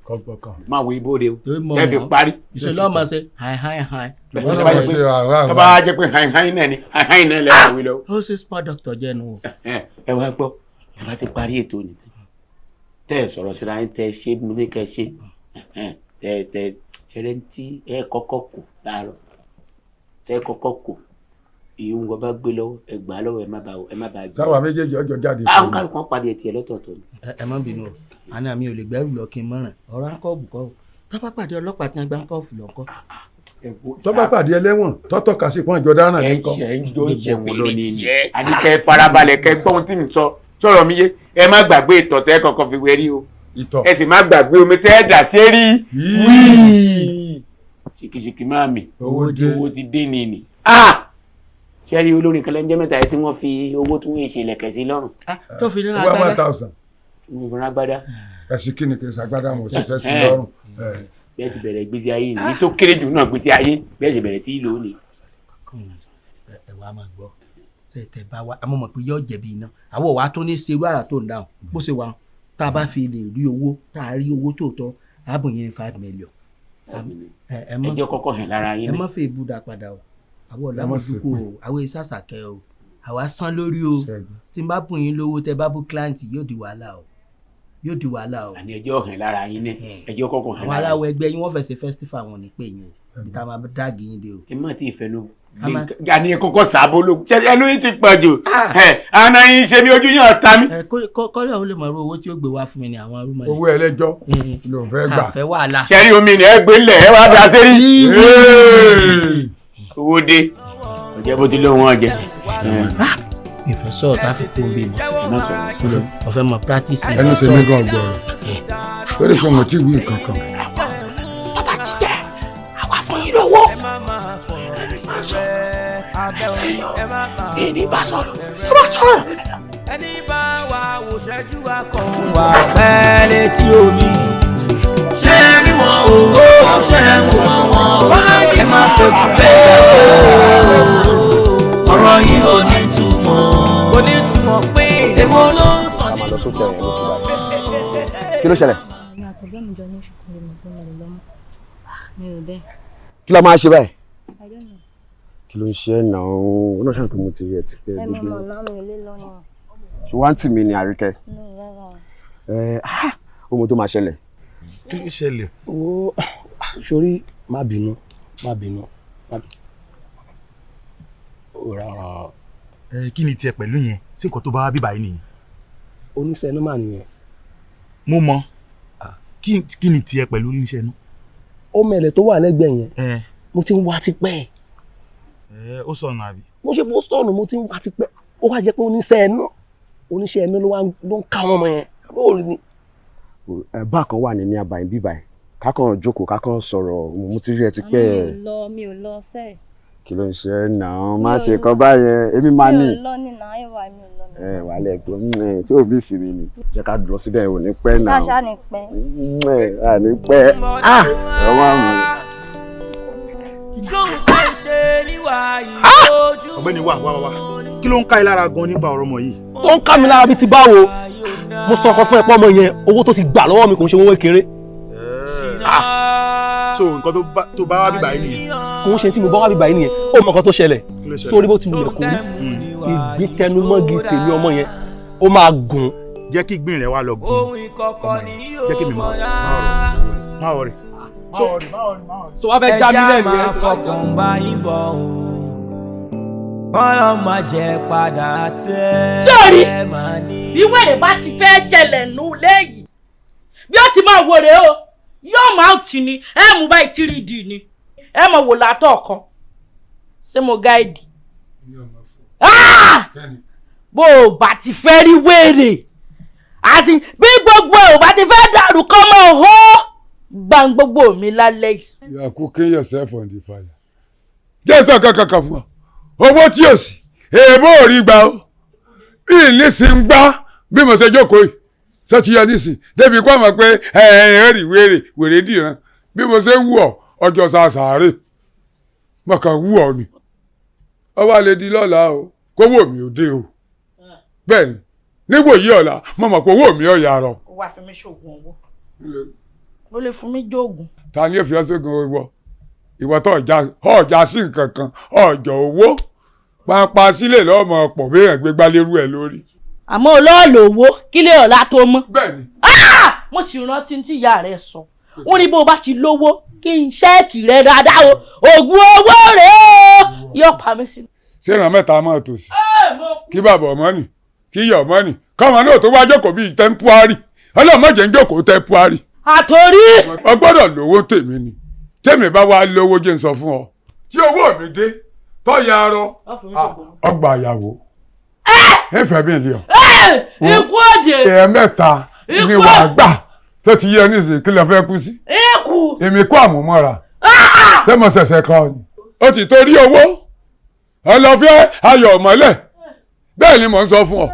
B: Máa wo ibóde o. Tẹ́ fi parí.
P: Ìṣèlú ọmọ ṣe hàn hàn hàn.
B: Tó bá jẹ́ pé hàn hàn náà ni hàn hàn náà lẹ́wọ̀n wí lọ.
P: Ó ṣe sport doctor jẹ́ nu o.
B: Ẹ wá gbọ́, ẹ bá ti parí ètò ni. Tẹ́ ẹ sọ̀rọ̀ síra yín tẹ́ ẹ ṣe mo ní kẹ́ ẹ ṣe. Tẹ́ tẹ́ ṣẹlẹ̀ tí ẹ kọ́kọ́ kù láàárọ̀. Tẹ́ kọ́kọ́ kù. Ìyóhùn wọn bá gbé lọ́wọ́ ẹ gbà lọ́wọ́ ẹ má bàa ẹ má bàa gbé.
O: Sáwà méjèèjì ọjọ́ jáde.
B: Àwọn kálukú wọn pàdé tiẹ̀ lọ́tọ̀ọ̀tọ̀ ni.
P: Ẹ má bínú o, àná mi ò lè gbẹ́rù lọ kí n mọ̀ràn ọ̀rọ̀ áńkọ́ọ̀bù kọ́ o tó bá pàdé ọlọ́pàá tí wọ́n gbá áńkọ́ọ̀fù lọ́kọ́.
O: Tó bá pàdé ẹlẹ́wọ̀n tọ́tọ̀ kà sí pọ́n ìjọ dáná ní kọ́.
B: Ẹ ń jọ ìjẹun lónìí ni àníkẹ́ farabalẹ̀ kẹ́ gbọ́n tí ń sọ sọ̀rọ̀ mi yé ẹ má gbàgbé ìtọ̀ tẹ́ kọ̀ọ̀kan fi wẹ̀rí o ẹ sì má gbàgbé omi tẹ́ dà sí rí wíì ṣìkìṣìkì máa mì owó ti dé ni ni sẹ́rí olórin kan lẹ́njẹ́ mẹ́ta yẹn tí wọ́n fi owó tí wọ́n ṣe lẹ̀kẹ̀ sí lọ́rùn.
P: Tó fi ní agbádá.
B: Wọ́n fi ní agbádá.
O: Ẹ̀sìn kí ni kì í ṣàgbádá wọn ò ṣiṣẹ́ sí lọ́rùn.
B: Bẹ́ẹ̀ ti bẹ̀rẹ̀ gbèsè ayé ní tó kéré jù náà gbèsè ayé bẹ́ẹ̀ ti bẹ̀rẹ̀ sí lò ní.
P: Ẹ wàá máa gbọ́ ṣe tẹ bá wa àmọ́ mọ̀ pé yóò jẹ̀bi iná àwọn wàá tó ní ṣerú àrà tó ń dáhùn bó ṣe wà tá a bá fi lè rí owó tá a rí owó tòótọ́ ààbò yẹn 5 million.
B: Ẹjọ́ kọ́kọ́ hàn lára yín.
P: Ẹ má fi ìbúdà padà o, àwọn ọ̀làmọ̀dúkú o, àwọn ìsàsàkẹ́ o, àwa san lórí o, tí n bá bùn yín lówó tẹ bá bú client yóò di wàhálà o, yóò di wàhálà o.
B: Àní ẹjọ́ hàn lára yín ní ẹjọ́ kọ́kọ́ hàn lára.
P: Àwọn aláwọ̀ ẹgbẹ́ yín wọ́n fẹ́ ṣe festival wọn ní pé yín o, ibi tá a máa dáàgì yín dé o.
B: Ẹ má ti fẹnu àní kọ́kọ́ sábó ló ẹnu yín ti pọ̀ jù àná yín ṣe bí ojú yín ọ̀tá mi.
P: Kọ́lé òun lè mọ̀ owó tí ó gbé wá fún mi ni àwọn arúmọlẹ̀.
O: Owó ẹlẹ́jọ́ ló fẹ́ gbà.
P: Àfẹ́ wàhálà.
B: Ṣẹ́rí omi ni ẹ gbé lẹ̀ ẹ wá bá sẹ́rí. Owó dé ọjọ́ bó ti lóun ọjẹ́.
P: Mi fẹ́ sọ̀rọ̀ tá a fi kún bí mọ́ ọ̀fẹ́ mọ̀ practice.
O: Ẹnu tèmi gan gbọ́rọ̀ lórí pé mo ti wí nǹkan kan.
L: Bàbá ti jẹ́ àwa fún yín lọ́wọ́. Ẹni bá sọ̀rọ̀ tó bá sọ̀rọ̀.
A: Ẹni bá wa wò ṣẹ́jú wa kàn fún wa pẹ́ létí omi. Ṣé rí wọn o, ṣé wò wọ́n o, ẹ má fẹ́ bẹ́ẹ̀ o, ọ̀rọ̀ yìí ò ní túmọ̀, kò ní túmọ̀ pé èwo ló ń sọ ní
U: túmọ̀. Kí ló ṣẹlẹ̀?
D: Èmi àtọ̀gbẹ́ mi jọ ní oṣù kan lè mọ̀ pé mo lè lọ́mọ. Mi ò bẹ́ẹ̀.
U: Kí ló máa ṣe báyìí?
D: I don't know.
U: Kí ló ń ṣe ẹ̀ náà? Ó náà ṣàǹkó mo ti rí ẹ ti pẹ́
D: Ẹ mọ̀ mọ̀ náà mi ò lè lọ́nà.
U: Ṣé wọ́n á tì mí ní Àríkẹ́?
D: No, rárá o.
U: Ẹ ó mọ tó máa ṣẹlẹ̀.
M: Kí ló ṣẹlẹ̀?
J: Ó sori má bínú má bínú má bínú. Ó rárá.
G: Ẹ kí ni tiẹ̀ pẹ̀lú yẹn? Ṣé nǹkan tó bá wá bíbá yìí nìyẹn?
J: Oníṣẹ́ iná mà nìyẹn.
G: Mo mọ. Kí ni tiẹ̀ pẹ̀lú oníṣẹ́ iná?
J: Ó mẹ̀lẹ̀ tó wà lẹ́gbẹ̀ẹ́ yẹn. Mo ti ń wá tipẹ́.
G: Ó sọnù àbí?
J: Mo ṣe bó sọnù mo ti ń wá tipẹ́. Ó wá jẹ́ pé oníṣẹ́ iná ló ń ká wọn mọ yẹn. Bóòlù ni.
U: Bá kan wà ní ní abayín bíbá ẹ kákan jókòó kákan sọ̀rọ̀ mo ti rí ẹ ti pẹ́.
D: Mi ò lọ sẹ́ẹ̀.
U: Kí ló ń ṣe ẹ náà má ṣe kọ́ báyẹn èmi máa ní.
D: Mi ò lọ ní náà ẹwà mi ò lọ ní.
U: Ẹ wà á lẹ gbọ́ tí òbí sì mi ni jẹ́ ká lọ síbẹ̀ ò ní pẹ́ náà.
D: Ṣáṣá ní pẹ́.
U: Ẹ à ní pẹ́ ẹ wá mọ̀.
G: Ọ̀gbẹ́ni wá wá wá kí ló ń ká ẹ lára gan nípa ọ̀rọ̀ ọmọ yìí.
J: Tó ń ká mi lára bíi ti báwo mo sọ ọkọ fún ẹ pé ọmọ yẹn owó tó ti gbà lọ́wọ́ mi kò ń ṣe owó kékeré.
G: So nǹkan tó bá wá bíbá yìí nìyẹn.
J: Kò ń ṣe tí mo bá wá bíbá yìí nìyẹn ó mọ nǹkan tó ṣẹlẹ̀ sórí bó ti wulẹ̀ kó rí ìgbín tẹnumọ́gi tèmi ọmọ yẹn ó máa gùn.
G: Jẹ́ kí ìgbín rẹ̀ wá lọ gùn ọmọ yẹn jẹ́ kí mi máa rọ̀.
J: So wá fẹ́ já mi lẹ́nu yẹn.
A: Ẹ já máa fọkàn bá yín bọ̀ o, kọ́lọ́ máa jẹ padà tẹ́.
L: Sórí bí wèrè bá ti fẹ́ ṣẹlẹ̀ nù léyìí bí ó ti máa wò rèé o yóò máa tì ní ẹ mú báyìí 3D ni ẹ mọ̀ wò látọ̀ kan ṣé mo gáìdì. Bó o bá ti fẹ́ rí wèrè àti bí gbogbo ò bá ti fẹ́ dàrú kọ́ mọ́ hó gbàngbogbo mi lálẹ́ yìí.
O: You are cooking yourself on the fire. Jẹ́ sọ kankan fún ọ. Owó tí ò sí èèbó ò rí gbà ó bí nísìn gbá bí mo ṣe jókòó yìí tó ti yọ nísìn débi kó mọ̀ pé ẹ rí wèrè wèrè dìran bí mo ṣe ń wù ọ́ ọjọ́ sàṣàárè mo kàn wù ọ́ ni ọ wá lè di lọ́la o kówó mi ò dé o bẹ́ẹ̀ ni níwòyí ọ̀la mo mọ̀ pé owó mi ò yà rọ.
L: Ó wá fi mí ṣoògùn owó. Ó lè fún mi jóògùn.
O: Ta ni ó fi ọ́ sógun owó? Ìwọ tó ọjà sí nǹkan kan ọjọ́ owó pàápàá sílẹ̀ lọ́mọ ọ̀pọ̀ béèyàn gbégbá lérú ẹ̀ lórí.
L: Àmọ́ olóòlò owó kílé ọ̀la tó mọ́.
O: Bẹ́ẹ̀ni.
L: Mo sì rántí tí ìyá rẹ sọ. Ó ní bó o bá ti lówó kí n ṣẹ́ẹ̀kì rẹ dáadáa o, ògùn owó rèé o, yóò pa mí sínú.
O: Ṣé ìran mẹ́ta máa tò sí? Kí bàbá ọmọ nì, kí ìyá ọmọ nì, káwọn náà tó wá jókòó bíi tẹ́ḿpúárì, ọlọ́mọdé ń jókòó tẹ́ḿpúárì.
L: Àtòrí.
O: O gbọ́dọ̀ lówó tèmi ni, tèmi bá wá lówó jẹ́ n sọ fún ọ. Tí owó mi dé, tọ́ya arọ, ọgbà àyàwó. Ẹ̀fẹ̀ mi lè ọ.
L: Ikú òde.
O: Ẹ̀ẹ̀mẹ́ta ni wàá gbà tó ti yẹ nísìnyí kí lè fẹ́ kú sí.
L: Ikú.
O: Èmi kó àmúmọ́ra. Ṣé mo ṣẹ̀ṣẹ̀ kan ni? O ti torí owó. Ọlọ́fẹ́ ayọ̀ mọ́lẹ̀. Bẹ́ẹ̀ ni mò ń sọ fún ọ.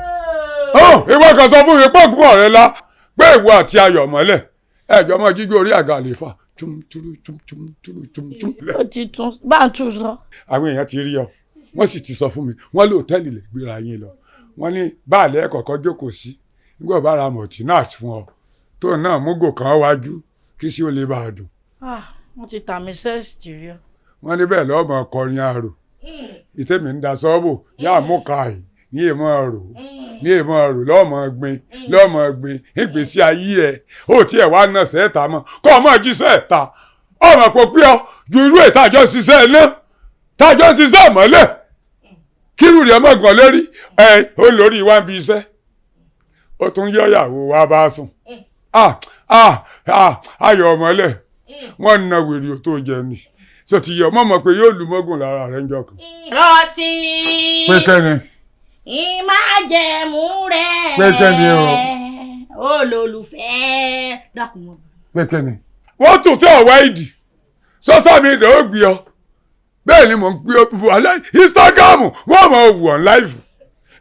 O: Ìwọ kan sọ fún mi pé ògùn ọ̀rẹ́ la pé ìwọ àti ayọ̀ mọ́lẹ̀. Ẹ̀jọ̀ máa jíjó orí àga àlefa. Tum turu tum tum turu tum tum.
L: Ó ti tún bá ń tún sọ.
O: Àwọn èèyàn ti rí ọ. Wọ́n sì ti sọ fún mi. Wọ́n lé hòtẹ́ẹ̀lì lè gbéra yín lọ. Wọ́n ní báàlẹ̀ kọ̀ọ̀kan jókòó sí. Nígbà bá ra mọ̀tínàt fún ọ. Tó náà múgò kan wájú kí sí ó lè bá a dùn.
L: Wọ́n ti tà mí sẹ́ẹ̀sì rí ọ.
O: Wọ́n ní bẹ́ẹ̀ lọ́mọ kọrin àrò. Ìtẹ́mi ń da sọ́ọ̀bù yá mú káàyè ní èèmọ̀ rò ní èèmọ̀ rò lọ́mọ gbin lọ́mọ gbin ìgbésí ayé ẹ̀ ó tiẹ̀ wá ná sẹ́ẹ̀ta mọ́ kọ́ ọmọ jí sẹ́ẹ̀ta ọmọ kò pé ọ ju irú ètò àjọ ṣiṣẹ́ iná tájọ ṣiṣẹ́ mọ́lẹ̀ kírù rẹ̀ mọ̀ gàn lórí ẹ ó lórí wá ń bi iṣẹ́ ó tún yọ̀yàwó wa bá sùn ayọ̀ ọmọlẹ̀ wọ́n ń na wèrè tó jẹ ni sọ ti yọ mọ́ mọ́ pé yóò lu mọ́gùn lára rẹ̀ ń jọ kan.
L: Rántí.
O: Pé kẹ́ni.
L: Ìmájẹ̀mú rẹ̀.
O: Pé kẹ́ni o.
L: Olólùfẹ́. Dákun mọ́.
O: Pé kẹ́ni. Wọ́n tún tẹ ọ̀wá ìdì sọ́sà mi ìdè ó gbé ọ bẹ́ẹ̀ ni mò ń gbé ọ wàhálà Instagram wọ́n mọ̀ wù ọ́n láìfù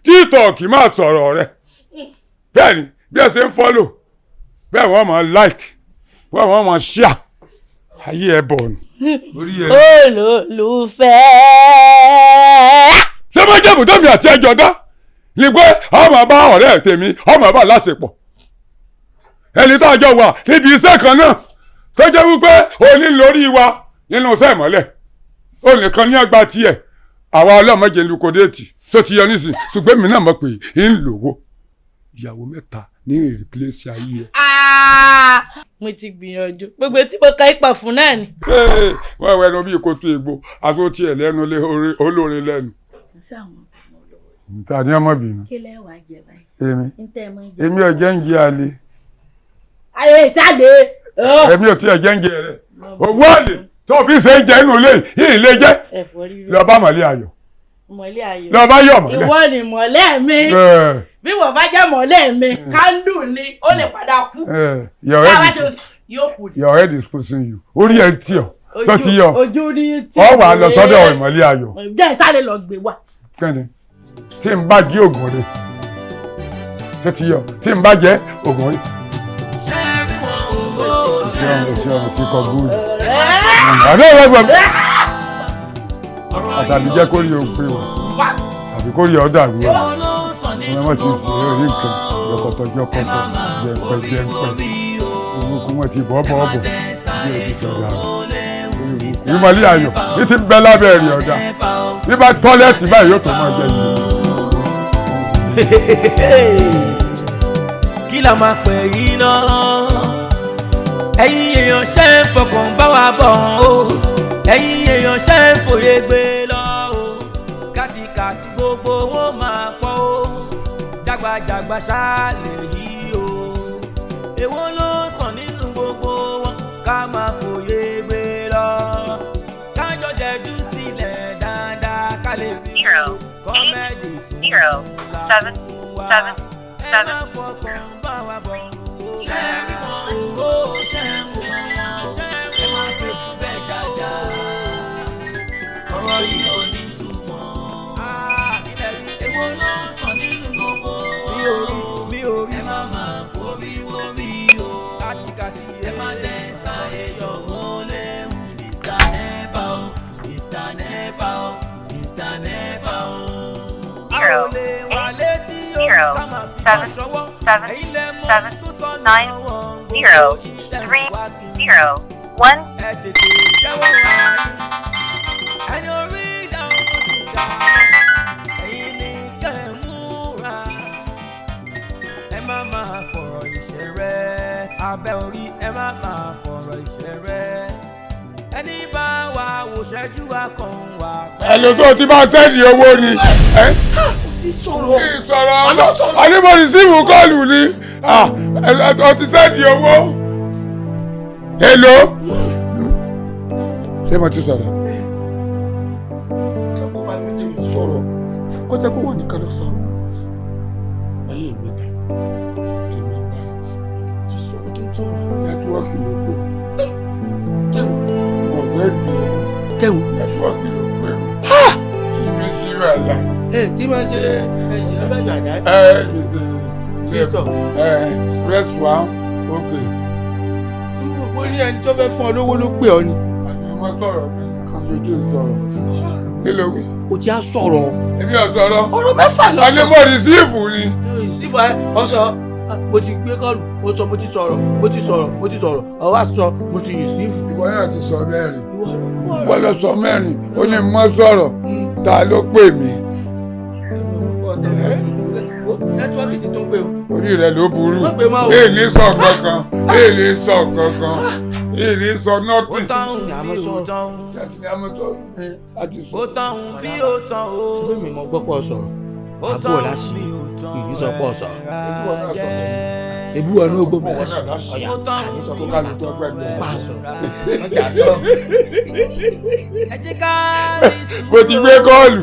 O: TikTok máa sọ̀rọ̀ rẹ̀ bẹ́ẹ̀ ni bí ẹ ṣe ń follow bẹ́ẹ̀ wọ́n máa like bẹ́ẹ̀ wọ́n máa share ayé ẹ bọ̀ ni.
L: Olólùfẹ́.
O: Ṣé máa jẹ́ ibùdó mi àti ẹjọ́ dá ni pé ọmọ bá ọ̀rẹ́ tèmi ọmọ bá láṣepọ̀ ẹni tá a jọ wà níbi iṣẹ́ kan náà tó jẹ́ wípé òní lórí wa nínú iṣẹ́ ìmọ́lẹ̀ ó nìkan ní àgbà tiẹ̀ àwa ọlọ́mọdé lukodéètì tó ti yọ nísìn ṣùgbọ́n èmi náà mọ̀ pé ń lówó ìyàwó mẹ́ta ní ìrìpílẹ̀sì ayé ẹ̀.
L: Mo ti gbìyànjú gbogbo tí mo ka ipa fún náà ni.
O: Wọ́n wẹ́nu bíi kótó egbò àti ó tiẹ̀ lẹ́nu olóore lẹ́nu. Ta ni ọmọ bínú.
L: Kí lẹ wàá jẹ báyìí.
O: Èmi ò jẹ́ ń jẹ àlè.
L: Ayé ìsàlẹ̀.
O: Èmi ò tiẹ̀ jẹ́ ń jẹ rẹ̀. Owó àlè tó fi ṣe ń jẹ inú ilé yìí lè jẹ́. Lọ bá mọ̀lẹ́ ayọ̀.
L: Mọ̀lẹ́ ayọ̀.
O: Lọ bá yọ̀ mọ̀lẹ́.
L: Ìwọ ni mọ̀lẹ́ mi. Bí wọ́n bá jẹ́ mọ̀lẹ́ mi, kándù ni ó lè padà kú.
O: Your head is pushing you. Orí ẹ̀ ń tì ọ́. Tó ti yọ.
L: Ojú ní tí.
O: Ọ wà lọ sọ́dọ̀ ìmọ̀lẹ́ ayọ̀.
L: Jẹ́ ìsàlẹ̀ lọ gbé wa.
O: Kẹ́ni tí n bá jí ògùn rẹ̀ tó ti yọ tí n bá jẹ́ ògùn rẹ̀. Ṣé ọ̀rọ̀ kíkọ gúdù? Àtàbí jẹ́ kó rí o pé o àbí kó rí ọ dàrú o wọ́n ti fi orí nǹkan jọkọtọ jọkọtọ jẹǹpẹ jẹǹpẹ ìwúkú wọn ti bọ́ bọ́ bọ̀ bí o ti sọ̀rọ̀ àrùn. Ìmọ̀lẹ́ ayọ̀ ní ti bẹ́ lábẹ́ rẹ̀ ọ̀dà ní bá tọ́lẹ́ẹ̀tì báyìí yóò tó máa jẹ yìí.
A: Kí la máa pè yín náà? Ẹ̀yin èèyàn ṣe ń fọkàn bá wa bọ̀ o, ẹ̀yin èèyàn ṣe ń fòye gbé lọ o, kàtìkàtì gbogbo wọn máa pọ̀ o, jágbajàgba ṣáà lè yí o, èwo ló sàn nínú gbogbo wọn ká máa fòye gbé lọ, kájọ jẹjú sílẹ̀ dáadáa ká lè rí kọ́mẹ́dì tuntun la fún wa, ẹ má fọkàn bá wa bọ̀ o. Ṣé rí wọn o, ṣé ń wò wọn, ẹ má fi bẹ́ẹ̀ jájá, ọ̀rọ̀ yìí ò ní túmọ̀. 0 8 0 7 7 7 9 0 3 0 1. Ẹni orí ìdáhùn ti dá, ẹ̀yin ní kẹ́ ẹ múra. Ẹ má máa fọ̀rọ̀ ìṣeré, abẹ́ orí ẹ má máa fọ̀rọ̀ ìṣeré. Ẹni bá wa wò ṣẹ́jú wa kàn wá.
O: Ẹ lọ sọ ti bá sẹ́ẹ̀dì owó ni.
V: Ti sọ̀rọ̀.
O: Sọ̀rọ̀ àní mo receive call ni, ọ ti send owó. Hello, ṣé mo ti sọ̀rọ̀?
P: Kẹ́kọ̀ọ́ bá mi tẹ̀lé sọ̀rọ̀, kó jẹ́ kó wọ́n nìkan lọ sọ̀rọ̀.
O: Ayé mi ta tèmi bá
P: ti sọ̀rọ̀ tó ń sọ̀rọ̀.
O: Network ló pè. Ọ̀sẹ̀ di owó.
P: Kẹ́wù.
O: Network ló pè. Fi mi sí wàhálà.
P: Ẹ tí máa ṣe ẹyìn ọbẹ̀ yàrá.
O: Ẹ ẹ press one, okay.
P: Mo ní ẹni tó fẹ́ fún ọ lówó ló pè ọ ni.
O: Àní ọmọ sọ̀rọ̀ mi nìkan lójú sọ̀rọ̀. Kí ló wí?
P: O ti á sọ̀rọ̀.
O: Èmi ò sọ̀rọ̀.
P: Ọ̀rọ̀ mẹ́fà lọ sọ.
O: Àní mo receive ni.
P: Receive ẹ, ọ sọ, mo ti gbé call, mo sọ mo ti sọ̀rọ̀, mo ti sọ̀rọ̀, mo ti sọ̀rọ̀, ọ wá sọ mo ti receive.
O: Ìwọ náà ti sọ mẹ́rin. Ìwọ ló sọ mẹ́rin, ó ní mo sọ̀rọ̀, ta ló pè mí?
P: Network ti tún pé o.
O: Orí rẹ ló burú. Èlé sọ kankan, èlé sọ kankan, èlé sọ nothing.
A: Ó tán bí ó tán. Ó tán bí ó tán o.
P: Ṣé mi mọ gbọ́ pọ̀ sọ̀rọ̀? Àbúrò láti ìní sọ pọ̀ sọ̀rọ̀. Ebú wọn ní ogbó mi láti ọ̀yà àní sọ fún mi pa sọ̀rọ̀. Ọjà sọ.
O: Mo ti gbé call.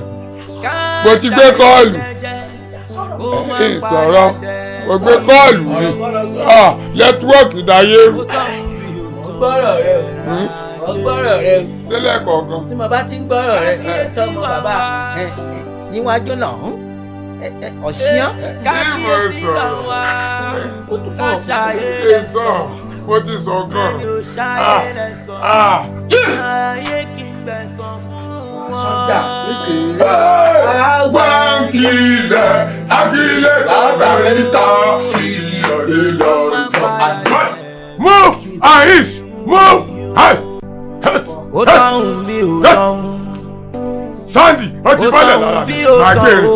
O: Mo ti gbé call. Sọ̀rọ̀ mo gbé call ni, network dáyé rú.
P: Mo gbọ́rọ̀ rẹ o, mo gbọ́rọ̀ rẹ o.
O: Sílẹ̀ kọ̀ọ̀kan.
P: Tí mo bá ti ń gbọ́rọ̀ rẹ, sọmọ bàbá níwájú náà ọ̀ṣíán.
O: Bí mo sọ̀rọ̀, mo ti sọ gan.
P: Sọ́jà.
O: Gbàǹkìlẹ̀ àbílẹ̀ Amẹ́ríkà ti lọ́lẹ̀ lọ́rùn. Move and move and.
A: Ó dáhùn bí ó dáhùn.
O: Sandy, ó ti bọ́lẹ̀ lára mi, máa gbé e.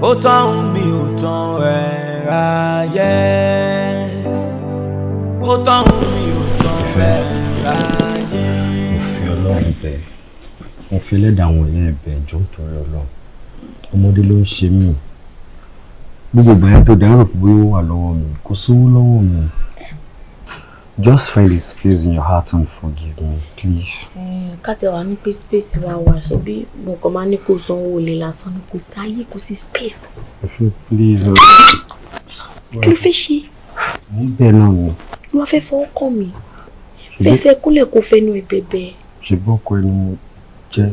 A: Ó tán bí ó tán ẹ̀ ráyé. Ó tán bí ó tán ẹ̀ ráyé.
K: Mo fi Ọlọ́run bẹ̀, mo fi ẹlẹ́dàá àwọn ìyá ẹ̀ bẹ̀, jọ̀ọ́ nítorí Ọlọ́run. Ọmọdé ló ń ṣe mí. Gbogbo ìgbà yẹn tó dẹ̀ rò pé ó wà lọ́wọ́ mi, kò sówó lọ́wọ́ mi. Just find a space in your heart and forgive me, please.
D: Ká tẹ wà ní pé space wa wà, ṣebí mo kàn máa ní kó sanwó olè lásán ni, kò sáyé, kò sí space.
K: If you please.
D: Kí ló fẹ́ ṣe?
K: Mo ń bẹ̀ náà ni.
D: Ló wá fẹ́ fọwọ́ kàn mí. Fẹsẹ̀ kúnlẹ̀ kó fẹnu ẹ̀ bẹ̀bẹ̀.
K: Ṣùgbọ́n ọkọ ẹni mo jẹ́.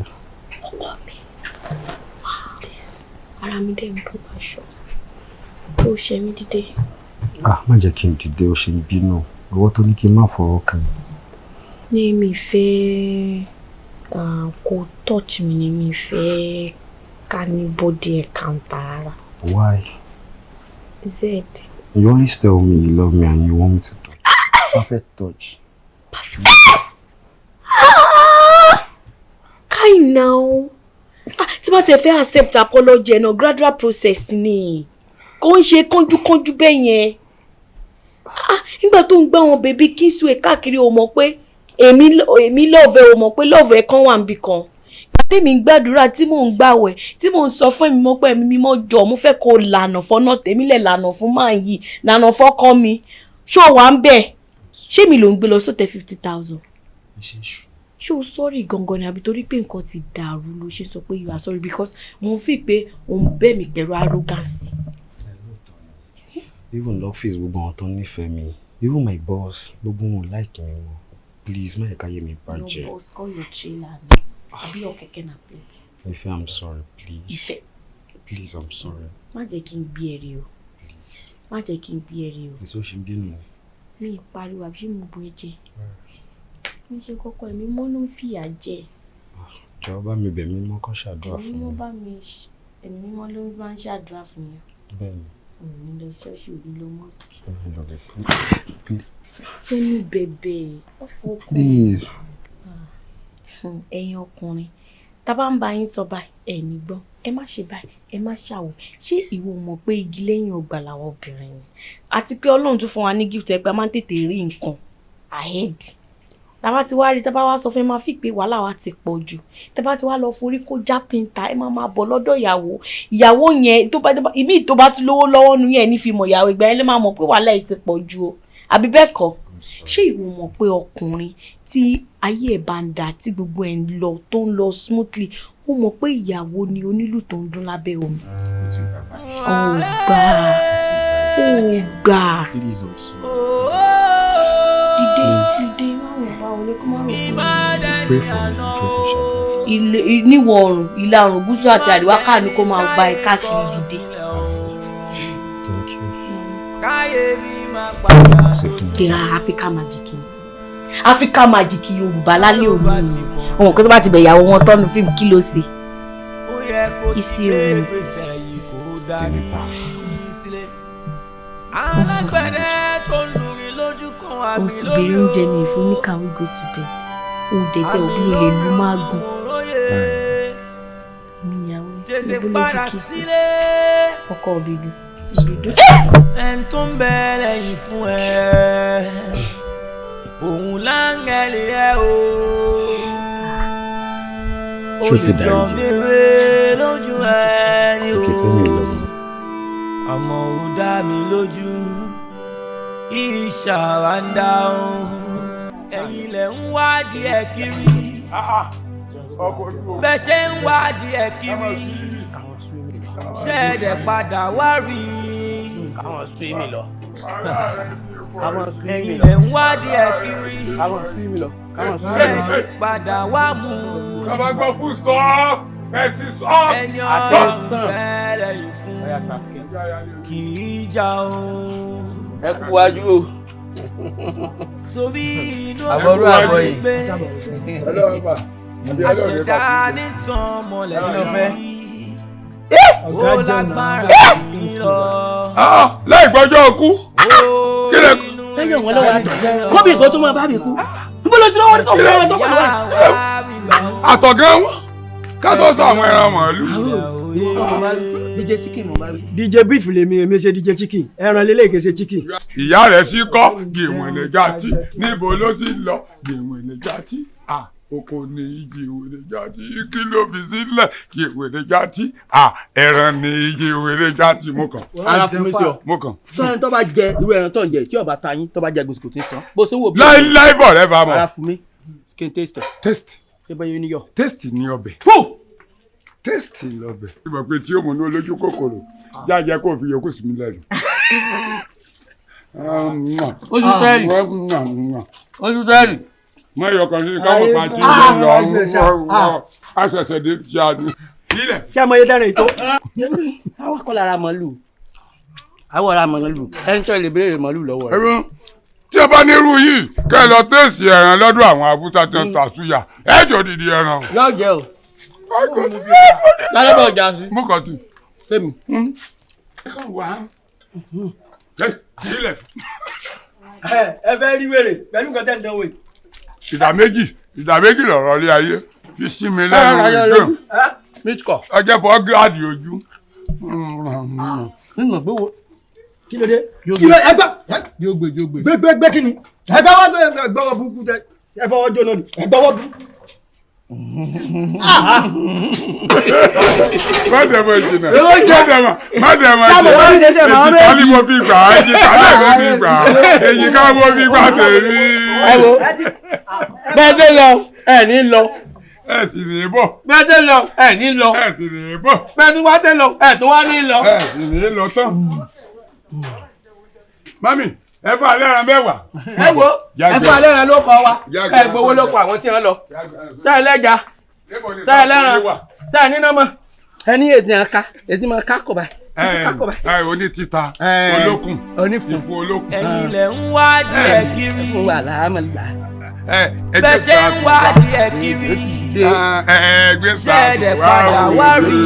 D: Ọkọ mi. Please. Ara mi dẹ̀ ń bú aṣọ. Ó ṣe mí dìde.
K: Ah, má jẹ́ kí n dìde, ó ṣe ń bínú. Ọwọ́ tó ní kí n má fọwọ́ kàn.
D: Ní mi fẹ́ kó touch mi, ni mi fẹ́ ká ní body encounter rárá.
K: Why?
D: Z.
K: You always tell me you love me and you want me to touch. Perfect touch.
D: Perfect. Kai now. Tí bá ti fẹ́ accept apology ẹ̀ náà, gradual process ni. Kò ń ṣe kánjúkánjú bẹ́ẹ̀ yẹn. Nígbà tó ń gbá àwọn bèbí kí n sùn ẹ̀ káàkiri, o mọ̀ pé èmi love ẹ, o mọ̀ pé love ẹ kan wà níbì kan. Tèmi ń gbàdúrà tí mò ń gbàwẹ̀ tí mò ń sọ fún ẹ̀mí mọ́ pé ẹ̀mí mímọ́ jọ, mo fẹ́ kó lànà fọ́nà tèmi lẹ̀, lànà fún máa yìí, lànà fọ́kọ mi. Ṣó wà ń bẹ̀? Ṣé mi ló ń gbé lọ sótẹ́ 50,000? Ṣé o sorry gangan ni àbí torí pé nǹkan ti dàrú ló ṣe sọ pé you are sorry? Because mo fi pé òun bẹ̀ mí pẹ̀lú arrogance.
K: Even lọ́fíìsì, gbogbo àwọn tó nífẹ̀ẹ́ mi, even my boss, gbogbo wọn like mi wọn. Please, má yẹ káyé mi bàjẹ́.
D: Your boss call your trailer ni àbí your kẹ̀kẹ́ na pé.
K: Ife, I'm sorry, please.
D: Ife.
K: Please, I'm sorry.
D: Má jẹ́ kí n gbé ẹ rí o.
K: Please.
D: Má jẹ́ kí n gbé ẹ rí o.
K: Èso ṣe ń bínú ni.
D: Mi ì pariwo àbí mo bu ẹ jẹ. Mi ṣe kọ́kọ́, ẹ̀mí mọ́ ló ń fìyà jẹ.
K: Jọ̀wọ́ bá mi bẹ̀ mí mọ́ kó ṣàdúrà
D: Ẹ̀mí
K: fún
D: mọ́
K: mi.
D: bá mi Ẹ̀mí mímọ́ ló máa ń ṣàdúrà fún yẹn.
K: Bẹ́ẹ̀ni.
D: Òní lọ ṣọ́ọ̀ṣì, òní lọ mosque.
K: Òní lọ bẹ̀.
D: Fẹ́mi bẹ̀bẹ̀, ọ̀fọ̀ ọkùnrin.
K: Please.
D: Ẹ̀yin ọkùnrin, tá bá ń bá yín sọ báyìí, ẹ̀ ní gbọ́, ẹ má ṣe báyìí, ẹ má ṣàwò. Ṣé ìwọ mọ̀ pé igi lẹ́yìn ọgbà làwọn obìnrin ni? Àti pé Ọlọ́run tún fún wa ní gift ẹ pé a máa ń tètè rí nǹkan ahead. Tá bá ti wá rí, tá bá wá sọ fún ẹ máa fi pé wàhálà wa ti pọ̀ jù. Tá bá ti wá lọ forí kó já pinta, ẹ máa máa bọ̀ lọ́dọ̀ ìyàwó. Ìyàwó yẹn tó bá ìmí tó bá tún lówó lọ́wọ́ nu yẹn ní fi mọ̀ ìyàwó ìgbà yẹn lè máa mọ̀ pé wàhálà ẹ ti pọ̀ jù o. Àbí bẹ́ẹ̀ kọ́? Ṣé ìwọ mọ̀ pé ọkùnrin tí ayé ẹ̀ bá ń dà tí gbogbo ẹ̀ ń lọ tó ń lọ smoothly, ó mọ̀ pé ìyàwó ni onílù tó ń dún lábẹ́ omi. Ó gbà, ó gbà. Dìde, dìde, má wọ̀ bá wọlé kó má rò pé.
K: Pray for me, pray for me.
D: Níwọ̀ oòrùn, ìlà oòrùn, gúúsù àti àríwá káàánú kó máa gba ẹ káàkiri dìde.
K: Thank you.
D: Kí Africa Magic ni. Africa Magic Yorùbá lálẹ́ òní. Òun kò tó bá ti bẹ̀ ìyàwó wọn tọ́nu fíìmù kí ló ṣe? Isi òun sí. Oṣù bèrè oúnjẹ mi ìfún ní can we go to bed? Ó dẹ̀ tẹ òbí mi lè lu mágùn. Mi ìyàwó ìbò lójú kìí sí. Ọkọ òbíbi.
A: Ẹn tó ń bẹ lẹ́yìn fún ẹ, òun láńgẹ̀lì ẹ o.
K: Ṣó ti dáríjì?
A: Olùjọ́mẹ́rẹ́ lójú ẹni o.
K: Òkè tó mi lọ.
A: Àmọ́ ó dá mi lójú, ìṣàwáńdà o. Ẹ̀yin lẹ̀ ń wádìí ẹ̀ kiri. Bẹ́ẹ̀ ṣe ń wádìí ẹ̀ kiri. Ṣẹ̀dẹ̀ padà wá rí.
B: Àwọn sún mi lọ.
A: Ẹ̀yin lẹ̀ ń wádìí ẹ̀ kiri. Ṣẹ̀dẹ̀ padà wá mú.
O: Bàbá gbọ́ fún stop, ẹ̀sìn stop.
A: Ẹni ọ̀rọ̀ bẹ̀rẹ̀ yìí fún kì í jà o.
B: Ẹ kú wájú o.
A: Sórí inú
B: Àbọ̀rú àbọ̀ yìí.
A: gbé. Àṣẹ̀dá nìtàn mọ̀lẹ́ sí. Ó lágbára yìí lọ.
O: Láì gbọ́jọ́ ọkú.
L: Lẹ́yìn òun lọ́wọ́ àjọ. Kóbì kan tó máa bá mi kú. Níbo ló ti lọ́wọ́ tó fún ẹran tó pẹ̀lú wa?
O: Àtọ̀gán wọn ká tó sọ àwọn ẹran màálù.
L: DJ chicken mo bá rí.
C: DJ beef lèmi, èmi ṣe DJ chicken, ẹran lélẹ̀ kì í ṣe chicken.
O: Ìyá rẹ̀ sì kọ́ gèwọ̀n lè jatí, níbo ló sì lọ gèwọ̀n lè jatí. Oko ni gèwọ̀n lè jatí, kí ló fi sílẹ̀ gèwọ̀n lè jatí. Ẹran ni gèwọ̀n lè jatí mo kàn.
J: Ara fún mi sí ọ.
O: Mo kàn.
J: Tọ́ni tó bá jẹ irú ẹran tó ń jẹ tí ọba ta yín tó bá jẹ gbèsè kò tí ń san. Bó ṣe ń wò bí.
O: Láíláí bọ̀ rẹ fa mọ̀.
J: Ara fún mi kí n taste.
O: Taste.
J: Ṣé bẹ́ẹ̀ yóò níyọ̀?
O: Taste ni ọbẹ̀. Taste lọbẹ̀. Ìgbà pé tí ó mú ní olójú kòkòrò jájẹ kó fi yòókù sí mi lẹ́nu.
J: Oṣù tẹ́rì. Oṣù tẹ́rì.
O: Mọ ìyọkàn sí káwọn pa ti ń lọ àṣẹ̀ṣẹ̀ dé tí a ní.
C: Ṣé ẹ mọ iye dẹ́rẹ̀ ètò?
J: Àwọn kọ́ lára màálù. Àwọn ará màálù. Ẹni tó lè béèrè màálù lọ́wọ́ rẹ̀.
O: Tí ẹ bá ní irú yìí kẹ́ ẹ lọ tẹ̀sí ẹran lọ́dọ̀ àwọn abúta tí wọ́n ta súyà ẹ jò dìdí ẹran.
J: Yóò jẹ o. Lálẹ́ bá ọjà sí.
O: Mú kàn sí.
J: Fẹ́mi.
C: Ẹ fẹ́ rí wèrè pẹ̀lú nǹkan tẹ́ ń dánwò yìí.
O: Ìdá méjì lọ̀rọ̀ ilé ayé fi sí mi lẹ́nu ìdùn. Ẹ jẹ́ fọ́ gíláàdì ojú.
C: Kí ló dé? Kí ló ẹgbẹ́?
J: Yóò gbé yóò gbé.
C: Gbé gbé kí ni? Ẹgbẹ́ wá gbé ẹgbọ́wọ́ burúkú tẹ ẹ fọwọ́ jóná ni ẹgbọ́wọ́ burúkú.
O: Má dẹ̀mọ̀ jìnnà. Má dẹ̀mọ̀ jìnnà. Èjì ká ní mo fi gbà á, èjì ká lè mo fi gbà á, èjì ká mo fi gbà tèmi.
J: Ẹ wo bẹ́ẹ̀ tẹ́ lọ ẹ ní lọ.
O: Ẹ sì ní bọ̀.
J: Bẹ́ẹ̀ tẹ́ lọ ẹ ní lọ.
O: Ẹ sì ní bọ̀.
J: Bẹ́ẹ̀ tí wá tẹ́ lọ ẹ tó wá ní lọ.
O: Ẹ sì ní lọ tán. Mami, ẹ fún alẹ́ ẹran mẹ́wàá.
J: Ẹ wo ẹ fún alẹ́ ẹran ló kọ wa ẹ gbowó ló kọ àwọn tí wọ́n lọ. Ṣé ẹ lẹ́ja? Ṣé ẹ lẹ́ran? Ṣé ẹ níná mọ́? Ẹ ní ètí máa ká ètí máa ká kọ̀ báyìí.
O: Ẹ oní títa olókùn ìfun olókùn.
A: Ẹ̀yin lẹ̀ ń wádìí ẹ̀ kiri.
J: Fún wa làá mọ̀ là.
A: Bẹ́ẹ̀ ṣe ń wádìí ẹ̀ kiri.
O: Ẹgbẹ́
A: Ṣé ẹ̀dẹ̀ padà wá rí?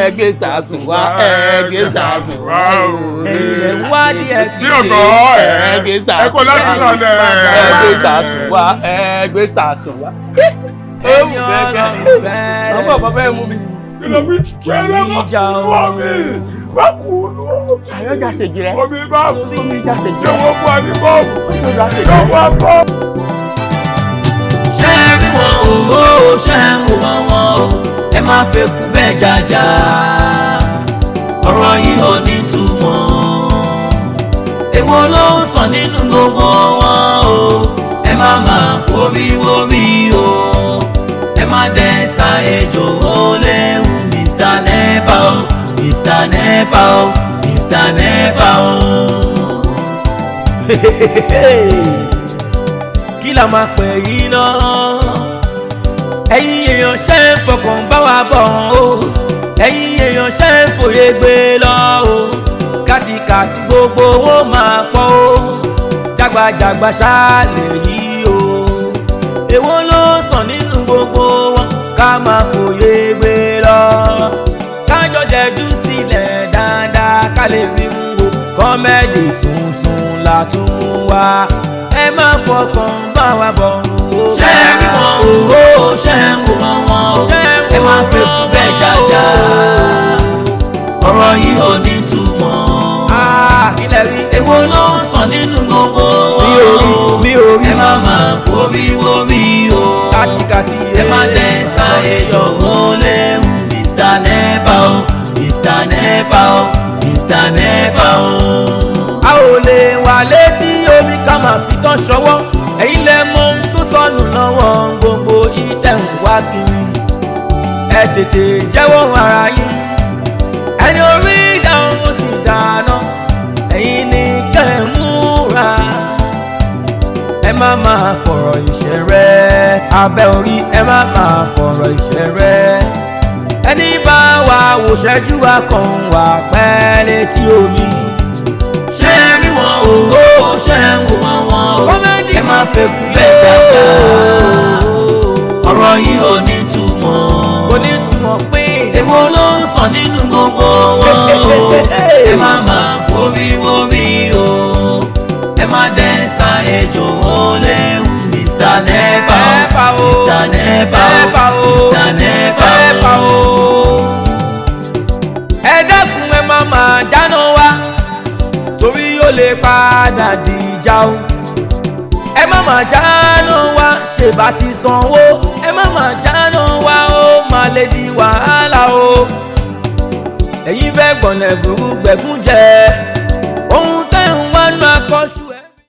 J: Ẹgbẹ́ sàásùn wá, ẹgbẹ́ sàásùn wá o.
A: Ẹ̀yìn wádìí ẹ̀
O: Tí ò gbọ́
J: Ẹgbẹ́ sàásùn
O: ẹ kò láti sọ̀lẹ̀.
J: Ẹgbẹ́ sàásùn wá, ẹgbẹ́ sàásùn wá.
A: Ẹni ọlọ́run bẹ́ẹ̀
J: Ọmọ bàbá ẹ mú mi.
A: Ìjà o.
O: Bá kú lù.
J: Àyọ̀jà ṣèjì rẹ̀.
O: Omi bá kú.
J: Omi já ṣèjì rẹ̀.
O: Jọ̀wọ́ fún wa ní bọ́ọ̀bù. Jọ̀wọ́ bọ́ọ̀bù.
R: Ṣé rí wọn o, ṣé ń wò wọ́n wọn o, ẹ má fẹ́ kú bẹ́ẹ̀ jàjà. Ọ̀rọ̀ yìí ò ní túmọ̀. Èwo ló ń sàn nínú gbogbo wọn o? Ẹ má máa forí wórí o. Ẹ má dẹ́sà ejò ó léwu. Mr. Nepa o, Mr. Nepa o, Mr. Nepa o.
A: Kí la máa pè yín náà? Ẹ̀yin èèyàn ṣe ń fọkàn bá wa bọ̀ o, ẹ̀yin èèyàn ṣe ń fòye gbé lọ o. Kàtìkàtì gbogbo owó máa pọ̀ o, jágbajàgba ṣáà lè yí o. Èwo ló sàn nínú gbogbo wọn? Ká máa fòye gbé lọ, kájọ jẹjú sílẹ̀ dáadáa ká lè rí mú o. Kọ́mẹ́dì tuntun la tún mú wá, ẹ má fọkàn bá wa bọ̀ o.
R: Ṣé rí wọn o, ṣé ń wò wọ́n wọn o, ẹ má fẹ́ kú bẹ́ẹ̀ jàjà. Ọ̀rọ̀ yìí ò ní túmọ̀. Èwo ló ń sàn nínú gbogbo wọn o? Ẹ má máa forí wórí o. Ẹ má dẹ́sà ejò ó léwu. Mr. Nepa o, Mr. Nepa o, Mr. Nepa o.
A: A ò lè wà létí omi ká máa fi tán ṣọwọ́. Ẹ̀yin lẹ mọ ohun tó sọnù lọ́wọ́ gbogbo ìtẹ̀ ń wá kiri. Ẹ tètè jẹ́wọ́ ara yín. Ẹni orí ìdáhùn ti dáná, ẹ̀yin ní kẹ́ ẹ múra. Ẹ má máa fọ̀rọ̀ ìṣẹ́ rẹ̀ abẹ́ orí, ẹ má máa fọ̀rọ̀ ìṣẹ́ rẹ̀. Ẹni bá wa wò ṣẹ́jú wa kàn wà pẹ́ létí omi.
R: Ṣé rí wọn o, ṣé ń wò wọ́n wọn o, ẹ má fẹ́ kú bẹ́ẹ̀ jàjà. Ọ̀rọ̀ yìí ò ní túmọ̀.
A: Kò ní túmọ̀ pé.
R: Èwo ló ń sàn nínú gbogbo wọn o? Ẹ má máa forí wórí o. Ẹ má dẹ́sà ejò ó léwu. Mr. Nepa o, Mr. Nepa o, Mr. Nepa o.
A: Ẹ dákun, ẹ má máa jáná wá, torí ó lè padà dìjà o. Ẹ má máa jáná wá, ṣe bá ti sanwó. Ẹ má máa jáná wá, ó máa lè di wàhálà o. Ẹ̀yin fẹ́ gbọ̀nà ẹ̀gbùrú gbẹ̀gún jẹ ohun tẹ́ ń wá nú akọ́ṣu.